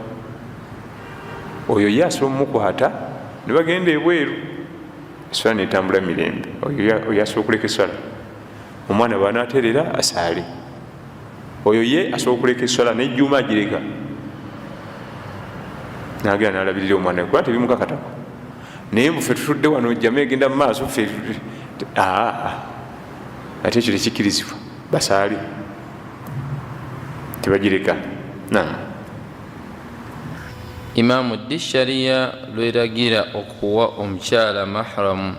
Speaker 1: Oyo ye asobola omukwata ne bagenda ebweru, eswala netambula mirembe. Oyo asobola okuleka eswala, omwana bwanaterera asaale. Oyo ye asobola okuleka eswala nejjuma agireka nagenda nalabirira omwana, kuba tebimukakatako. Naye mbufe tutudde wano, jama egenda mu maaso, fe ate ekyo tekikirizibwa. Basaale, tebagireka. Nam.
Speaker 2: Imaamu, ddi shariya lweragira okuwa omukyala mahramu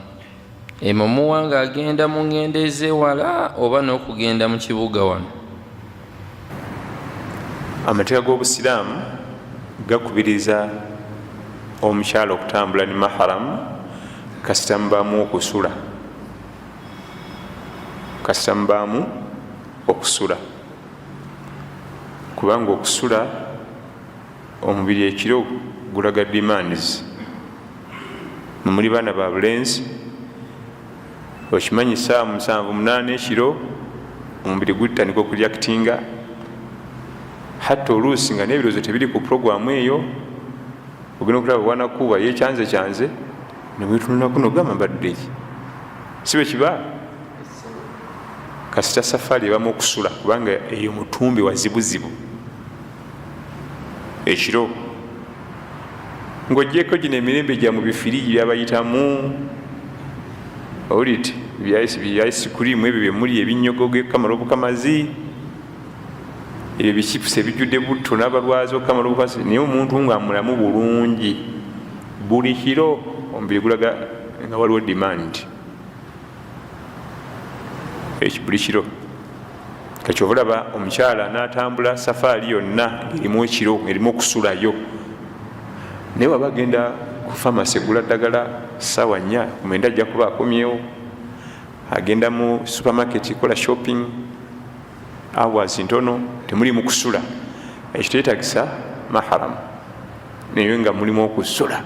Speaker 2: emumuwa ng'agenda mu ngendo ez'ewala oba n'okugenda mu kibuga wano?
Speaker 1: Amateeka g'obusiraamu gakubiriza omukyala okutambula ne maharamu kasita mubaamu okusula, kasita mubaamu okusula, kubanga okusula omubiri ekiro gulaga demands. Mumuli baana ba bulenzi, okimanyi saawa 7, 8 ekiro omubiri gutandika okureactinga, hatta oluusi nga n'ebirowoozo tebiri ku programu eyo. Ogenda okulaba bwanakuba yekyanze kyanze nemwetunulaku nogamba, "Mbadde ki?" Si bwe kiba? Kasita safaari ebamu okusula, kubanga eyo mutumbi wazibuzibu ekiro, ng'ogyeko gino emirembe gya mu bifiriji byabayitamu, owulite bya ice cream ebyo byemuli, ebinyogogo kamala obukamazi, ebyo bichipusi ebijjudde butto n'abalwazi okukamala obukazi. Naye omuntu nga mulamu bulungi, buli kiro omubiri gulaga nga waliwo demand buli kiro. Kakyova olaba omukyala n'atambula safaari yonna erimu ekiro, erimu okusulayo. Naye waba agenda ku famasi egula ddagala saawa 4 9, ajja kuba akomyewo. Agenda mu supermarket kola shopping, hours ntono, temulimu kusula, ekyo teyetagisa maharamu. Naye nga mulimu okusula,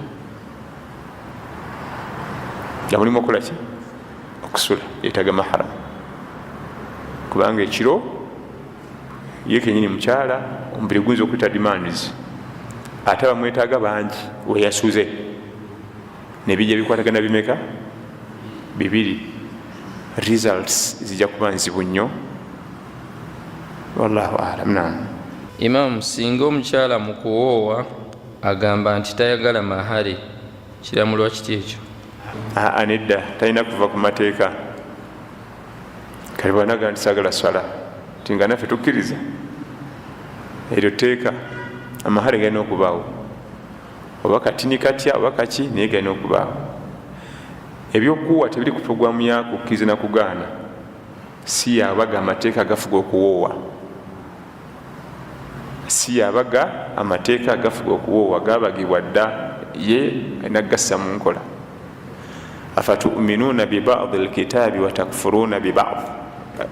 Speaker 1: nga mulimu okukolaki, okusula, yetaga maharamu, kubanga ekiro ye kenyini mukyala omubiri guyinza okuyita demands, ate abamwetaaga bangi weyasuze, nebijja bikwatagana bimeka? Bibiri. Results zijja kuba nzibu nnyo. Wallahu alam. Nam.
Speaker 2: Imaamu, singa omukyala mu kuwoowa agamba nti tayagala mahare, kiramulwa kiti ekyo?
Speaker 1: Aa, nedda, talina kuva ku mateeka. Kale bwanaga nti sagala swala, ti nga naffe tukkiriza eryo tteeka, amahare galina okubaawo, oba katini katya oba kaki, naye galina okubaawo. Ebyokuwa tebiri ku programu ya kukkiriza nakugaana. Si yabaga amateeka agafuga okuwoowa, si yabaga amateeka agafuga okuwoowa, gabagibwa dda, ye alina kugassa mu nkola. Afatuminuuna bibadi lkitaabi watakfuruuna bibadi.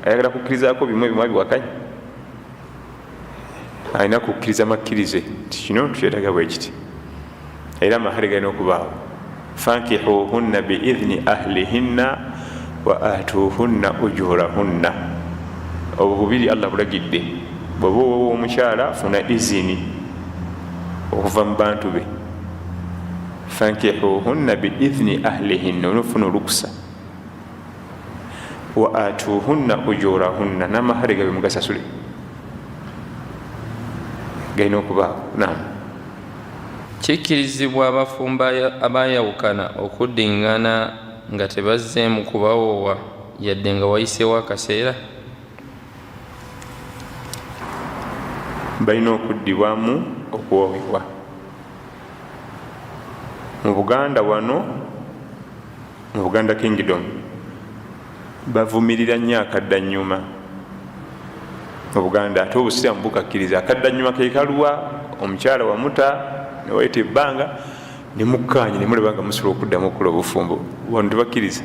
Speaker 1: Ayagala kukkirizaako bimu, ebimu abiwakanye. Alina kukkiriza makkirize nti kino tukyetaga bwe kiti, era amahare galina okubaawo. Fankihuhunna biidhini ahlihinna wa atuhunna ujurahunna. Obwo bubiri Allah bulagidde. Bwoba owowa omukyala, funa izini okuva mu bantu be. Fankihuhunna biidhini ahlihinna, olina okufuna olukusa. Wa atuhunna ujurahunna, n'amahare gabe mugasasule, galina okubaawo. Nam.
Speaker 2: Kikkirizibwa abafumbo abayawukana okuddiŋŋana nga tebazzeemu kubawoowa, yadde nga wayiseewo akaseera?
Speaker 1: Balina okuddibwamu okuwoowebwa. Mu Buganda wano, mu Buganda Kingdom, bavumirira nnyo akadda nyuma. Obuganda ate obusiraamu bukakkiriza akadda nyuma kekaluwa omukyala wamuta newayita ebbanga nemukkaanya nemulaba nga musobola okuddamu okukola obufumbo. Wano tebakkiriza,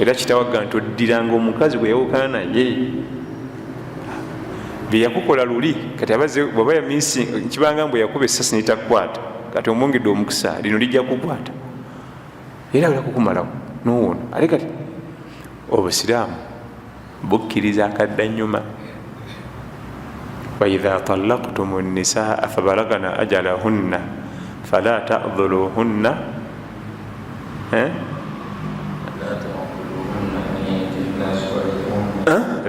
Speaker 1: era kitawagga nti oddiranga omukazi gwe yawukana naye byeyakukola luli. Kati abaze bwaba yamisi kibanga mbwe yakuba essasi netakukwata, kati omwongedde omukisa lino lijja kukwata era agala kukumalawo nowona. Ate kati obusiraamu bukkiriza akadda nyuma, waidha talaktum nisaa fabalagna ajalahunna fala tadhuluhunna.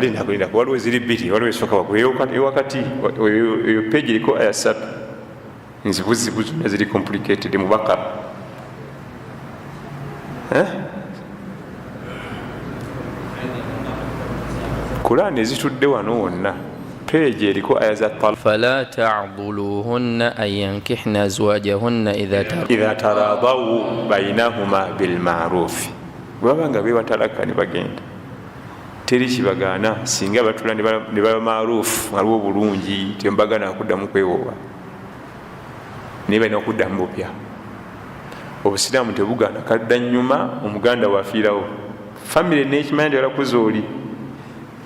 Speaker 1: Lindako, waliwo eziri bbiri, waliwo esooka waggulu ewakati, eyo peji eriko aya 3 nzibuzibu zonna ziri complicated mu Bakara. Kulaani ezitudde wano wonna peji eriko aya za
Speaker 2: fala taduluhunna an yankihna azwajahunna
Speaker 1: idha taradawu bainahuma bilmarufi. Bwebaba nga bebatalaka ne bagenda, teri kibagaana singa batula ne baba marufu, waliwo obulungi, tembagana kuddamu kwewoowa, naye balina okuddamu bupya. Obusiraamu tebugaana kadda nyuma. Omuganda wafiirawo famire nekimanya nti alakuza oli,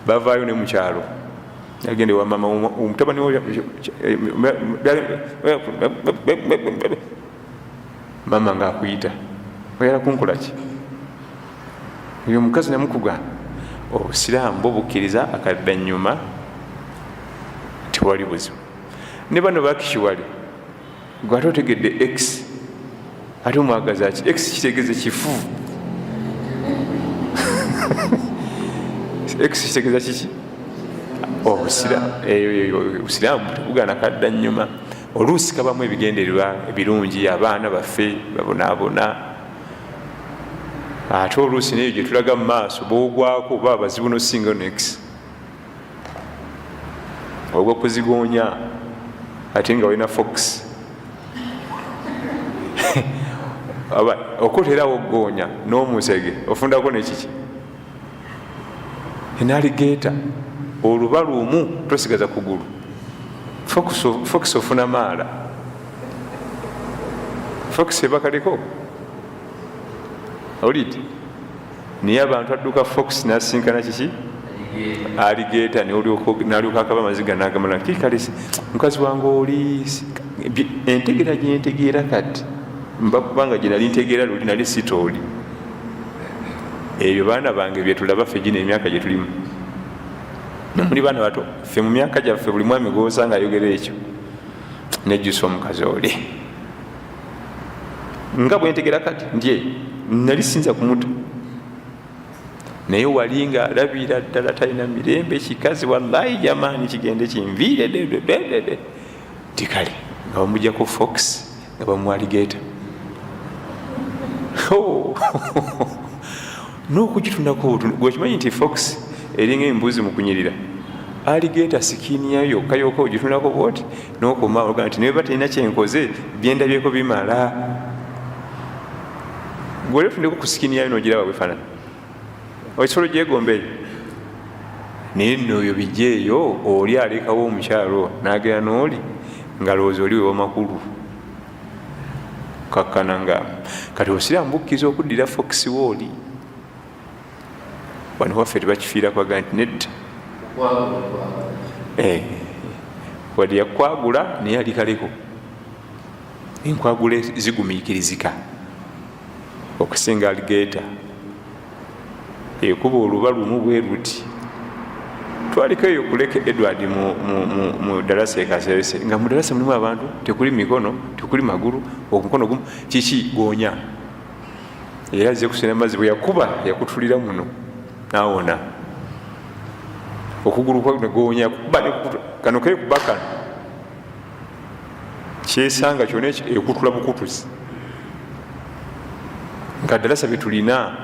Speaker 1: bavaayo ne mukyalo agende wa mama omutabani, mama nga akuyita oyala kunkolaki oyo omukazi namukugaana. Obusiraamu bwo bukkiriza akadda nyuma, tewali buzibu. Ne bano bakikiwali gwe ate otegedde x ate omwagaza ki? X kitegeeza kifu. X kitegeeza kiki? Obusiraamu tebugaana kadda nyuma. Oluusi kabamu ebigendererwa ebirungi, abaana baffe babonaabona, ate oluusi neyo gyetulaga mu maaso boogwako baba bazibu nosinga nex ogwa kuzigonya ate nga walina fox okoterawo gonya n'omusege ofundako nekiki enaligeeta oluba lumu tosigaza kugulu. Fox ofuna maala, fox ebakaleko olidi, naye abantu adduka fox nasinkana kiki aligeeta nalyoka akaba amaziga nagamala kikalesi mukazi wange oli entegeera gyentegeera kati mbakubanga gyenali ntegeera luli nali sitooli. Ebyo baana bange byetulaba ffe gino emyaka gyetulimu, nemuli baana bato ffe mu myaka gyaffe buli mwami gwosanga ayogera ekyo nejjusa omukazi oli nga bwentegera kati ndye nali sinza kumuta, naye wali nga alabira ddala talina mirembe kikazi wallahi jamaani kigende kinviire dededede tikale nga bamujjako fox nga bamualigeta n'okugitunako. Gwekimanyi nti fox eringa embuzi mu kunyirira, aligeta sikini yayo yokka yokka ogitunako bwoti nokoma oga nti neba terina kyenkoze byendabyeko bimala. Gwoli otundeko ku sikini yayo nogiraba bwefaanana ekisolo gyegomba eyo, naye nno oyo bijja eyo oli alekawo omukyalo nagera n'oli nga lowooza oli wewamakulu kakkana nga kati obusiraamu bukkiriza okuddira fox wooli. Wano waffe tebakifiira kwaga nti nedda wadde yakwagula naye alikaleko enkwagula zigumiikirizika okusinga aligeeta ekuba oluba lumu bwe luti. Twaliko eyo kuleka Edward mu darasa ekasese nga mu darasa mulimu abantu tekuli mikono tekuli magulu omukono gumu kiki gonya era azze kusena amazzi bwe yakuba yakutulira muno nawona okugulu negonya kano kekuba kano kyesanga kyona ekutula bukutuzi nga darasa byetulina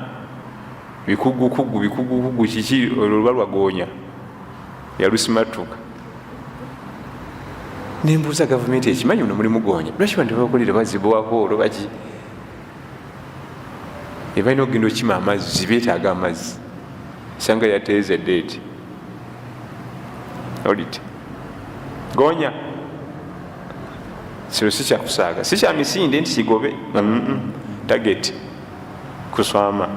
Speaker 1: bikugukugu bikugukugu kiki olwo luba lwagonya yalusimatuka. Nembuuza gavumenti ekimanyi muno mulimu gonya, lwaki bantu babakolera bazibwako olwo baki ebalina okugenda okukima amazzi, betaaga amazzi sanga yateeze deeti. Olite gonya kino si kyakusaaga, si kya misinde nti kigobe, target kuswama,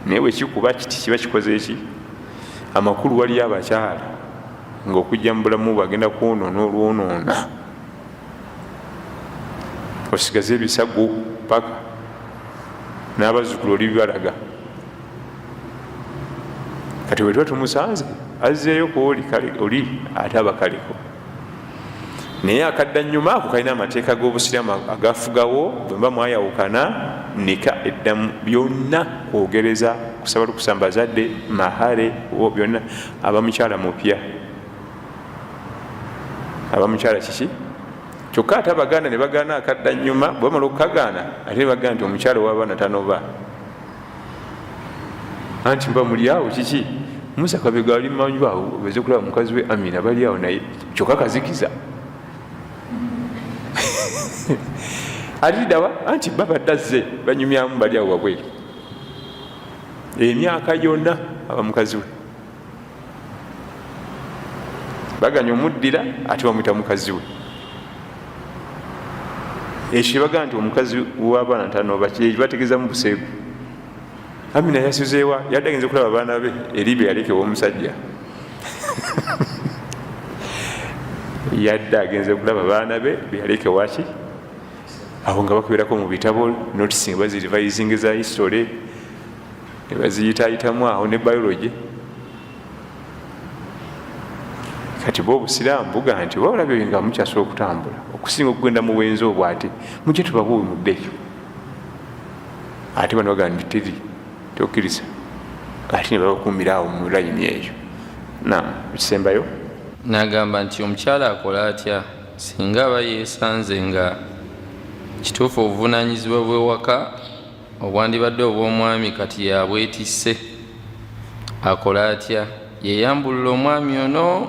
Speaker 1: naye bwekikuba kiti kiba kikoze eki. Amakulu, waliyo abakyala ngaokujja mu bulamu bwagenda kwonoona olwonoona, osigaze ebisago paka n'abazzukulu olibibalaga. Kati bwetuba tumusanze azzeeyo kwoli oli ate abakaliko, naye akadda nyuma ako kalina amateeka g'obusiraamu agafugawo. Bwemba mwayawukana, nika eddamu byonna, kwogereza, kusaba lukusamba bazadde, mahare, byonna, aba mukyala mupya, aba mukyala kiki. Kyokka ate abaganda ne bagaana akadda nyuma. Bwe bamala okukagaana, ate ne bagamba nti omukyala ow'abaana tanoba, anti mba muli awo kiki. Musa Kabega ali manju awo, beze kulaba mukazi we Amina, bali awo naye kyokka kazikiza alidawa, anti babadde azze banyumyamu, bali awo wabweru. Emyaka gyonna aba mukazi we, baganya omuddira ate bamwita mukazi we. Ekyo kyebagaa nti omukazi w'abaana tanoba, bategeeza mu buseegu. Amina yasuzeewa? Yadde agenze kulaba abaana be eri be yalekewa omusajja. Yadde agenze kulaba baana be beyalekewaki awo, nga bakuberako mu bitabo notice, nga bazirivisinga za history ne baziyitayitamu awo ne biology. Kati bwe obusiraamu bugaa nti oba olabye nga mukyasobola okutambula okusinga okugenda mu bwenzi obwo, ate mujje tubabuwe muddeyo. Ate bano bagamba nti teri tokkiriza, ate ne babakuumira awo mu layini eyo. Nam ekisembayo.
Speaker 2: Nagamba nti omukyala akola atya singa aba yeesanze nga kituufu obuvunaanyizibwa bw'ewaka obwandibadde obw'omwami kati yabwetisse? Akola atya? Yeyambulula omwami ono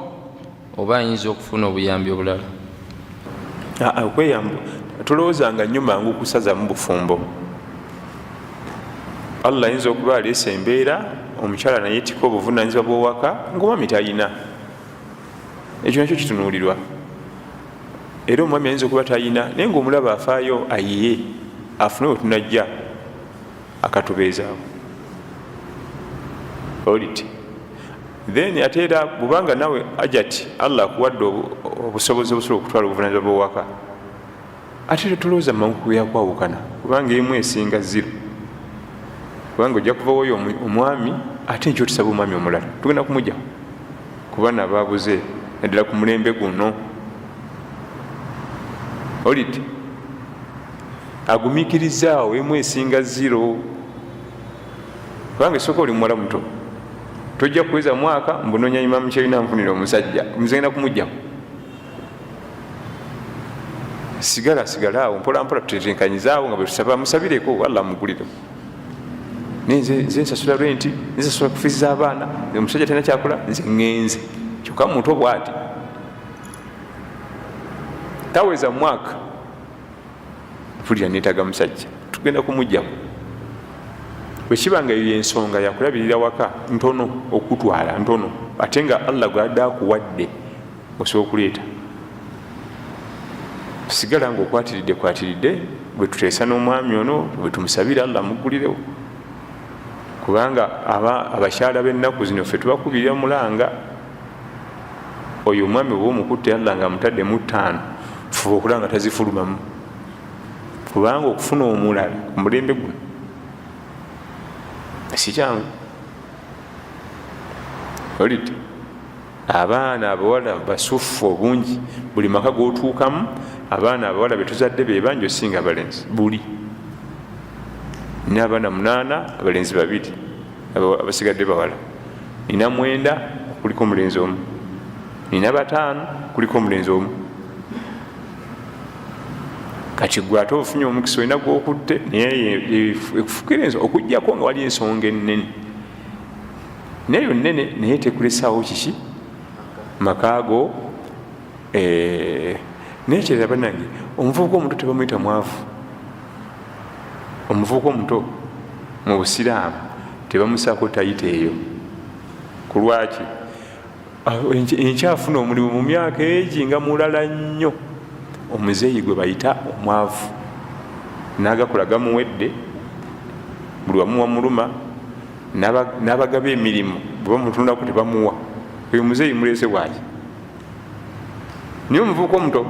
Speaker 2: oba ayinza okufuna obuyambi obulala?
Speaker 1: Okweyambu tulowoozanga nnyo mangu kusazamu bufumbo. Allah ayinza okuba aleesa embeera omukyala nayetika obuvunanyizibwa bwowaka ngaomwami talina. Ekyo nakyo kitunuulirwa. Era omwami ayinza okuba talina, naye ngaomulaba afaayo, ayiye afune wetunajja akatubeezaawo oliti. Then ate era bubanga nawe ajati Allah akuwadde obusobozi obusobola okutwala obuvunanyizibwa bwowaka, ate tetulowooza mangu kuyakwawukana, kubanga emu esinga zero. Kubanga ojja kuva woyo omwami, ate nkyo tusaba omwami omulala tugenda kumugjaho, kuba nababuze naddala ku mulembe guno. Oliti agumiikirizaawo, emu esinga zero, kubanga esooka oli muwala muto, tojja kuweza mwaka mbunonya imamu kyerina nfunira omusajja muzegenda kumugjaho. Sigala sigala awo mpolampola, tutetenkanyizaawo nga bwetusaba, musabireko Allah amugulireko. Nze nsasula renti, nze nsasula kufizi z'abaana, omusajja talina kyakola, nze ŋŋenze. Kyokka muto bwati taweza mwaka, mpulira neetaga musajja, tugenda kumugjamu. Bwekiba nga eyo yensonga yakulabirira waka, ntono okutwala ntono, ate nga Allah gwadde akuwadde osobola okuleeta, sigala nga okwatiridde kwatiridde. Bwe tuteesa n'omwami ono, bwe tumusabira Allah amugulirewo, kubanga abakyala b'ennaku zino ffe tubakubirira mulanga. Oyo omwami oba omukutte Allah nga amutadde mu 5, fuba okulaba nga tazifulumamu, kubanga okufuna omulala ku mulembe guno si kyangu. Olidde abaana abawala basufu obungi, buli maka gotuukamu abaana abawala betuzadde bebangi osinga abalenzi. Buli nina abaana 8, abalenzi 2, abasigadde bawala. Nina 9, kuliko omulenzi omu. Nina 5, kuliko omulenzi omu. Kati gwe ate ofunye omukisa, olina gwokutte, naye ekufukira enso okugjako nga wali ensonga ennene, naye yo nnene, naye tekulesaawo kiki makaago. Naye kirala banange, omuvubuka omuto tebamwyita mwavu. Omuvubuka omuto mu busiraamu tebamusaako tayita eyo. Ku lwaki? Enkyafuna omulimu mu myaka egi nga mulala nnyo. Omuzeeyi gwe bayita omwavu n'agakola gamuwedde, buli wamu wamuluma, n'abagaba emirimu bwe bamutunulako tebamuwa. Oyo muzeeyi muleese bwaki? Naye omuvubuka omuto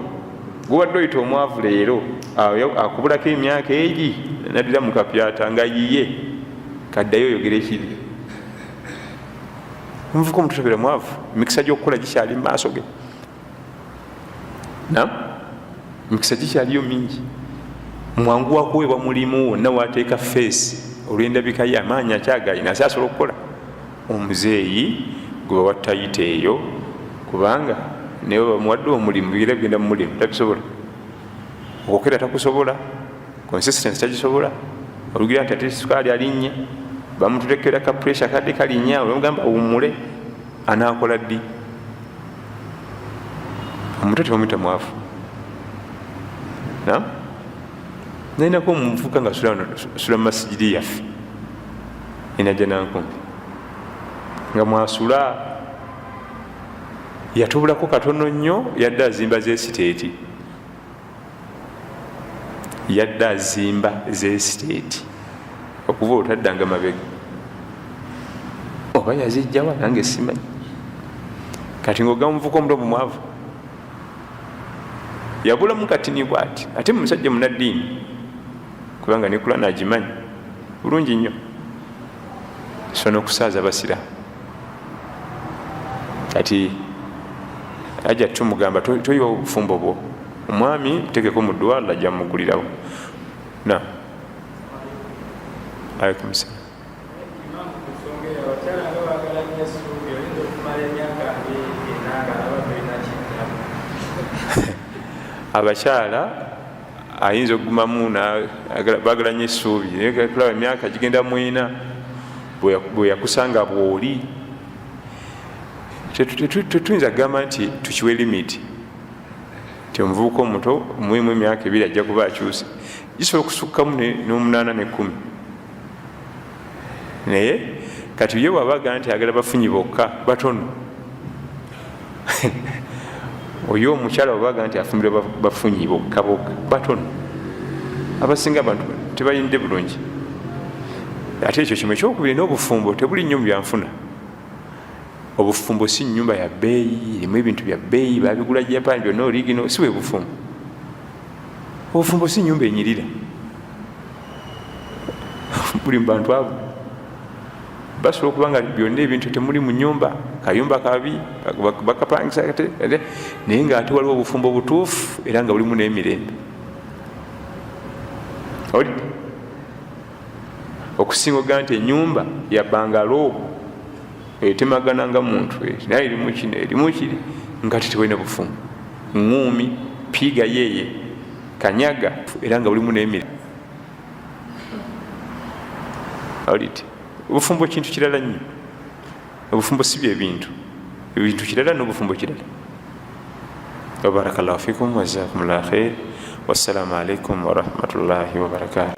Speaker 1: gubadde oyita omwavu leero akubulako emyaka egi naddira mu kapyata nga yiye kaddayo oyogere kiri. Omuvubuka omuto tabeera mwavu, emikisa gy'okukola gikyali mu maaso ge, nam emikisa gikyaliyo mingi, mwangu wakuweebwa mulimu wonna wateeka feesi olw'endabika ye, amaanyi akyagayina ase asobola okukola. Omuzeeyi gwe bawa tayita eyo, kubanga naye bamuwadde omulimu bigenda bigenda mu mulimu tabisobola, okwokera takusobola, consistency tagisobola, olugira nti ate sukaali alinnye, bamututekera ka pressure kadde kalinnya, olwamugamba awummule, anaakola ddi? Omuto tebamuyita mwavu. Nalinako omuvuka nga sula mu masigiri yaffe enajja nankumbi nga mwasula, yatubulako katono nnyo, yadde azimba zesiteeti, yadde azimba zesiteeti okuva olutaddanga mabega, oba yazijjawa nange simanyi. Kati ngaogamuvuka omuto mumwavu yabulamu katini bwati, ate musajja munaddiini kubanga nekula nagimanyi bulungi nnyo, so nokusaaza basira. Kati aja tumugamba toyiwa obufumbo bwo, omwami mutekeko mu ddwa, Allah ajja mugulirawo. Na alaikum salam. Abakyala ayinza okugumamu, bagala nnyo essuubi, naye kulaba emyaka gigenda mwena bwe yakusanga bwoli, tetuyinza kugamba nti tukiwe limiti nti omuvubuka omuto muwemu emyaka 2 ajja kuba akyuse. Gisobola okusukkamu n'omunaana n'ekumi. Naye kati ye bw'abaga nti agala bafunyi bokka batono, oyo omukyala bw'abaga nti afumbirwa bafunyi bokka bokka batono, abasinga abantu tebayinde bulungi. Ate ekyo kimu. Ekyokubiri, n'obufumbo tebuli nnyo mu byanfuna. Obufumbo si nyumba ya bbeeyi erimu ebintu bya bbeeyi babigula Japan byonna origino, si bwe bufumbo. Obufumbo si nyumba enyirira, buli mu bantu abo basobola okuba nga byonna ebintu temuli mu nyumba, kayumba kabi bakapangisa, naye nga ate waliwo obufumbo butuufu era nga bulimu n'emirembe okusinga oga nti enyumba ya bangalo etemagana nga muntu naye erimu kino erimu kiri nga tetebalina bufumbo ŋŋuumi piiga yeeye kanyaga era nga bulimu n'emirembe. Oliti obufumbo kintu kirala nnyo. Obufumbo si byebintu, ebintu kirala n'obufumbo kirala. Wabarakallahu fikum wajazakumullah khair, wassalamu alaikum warahmatullahi wabarakatuh.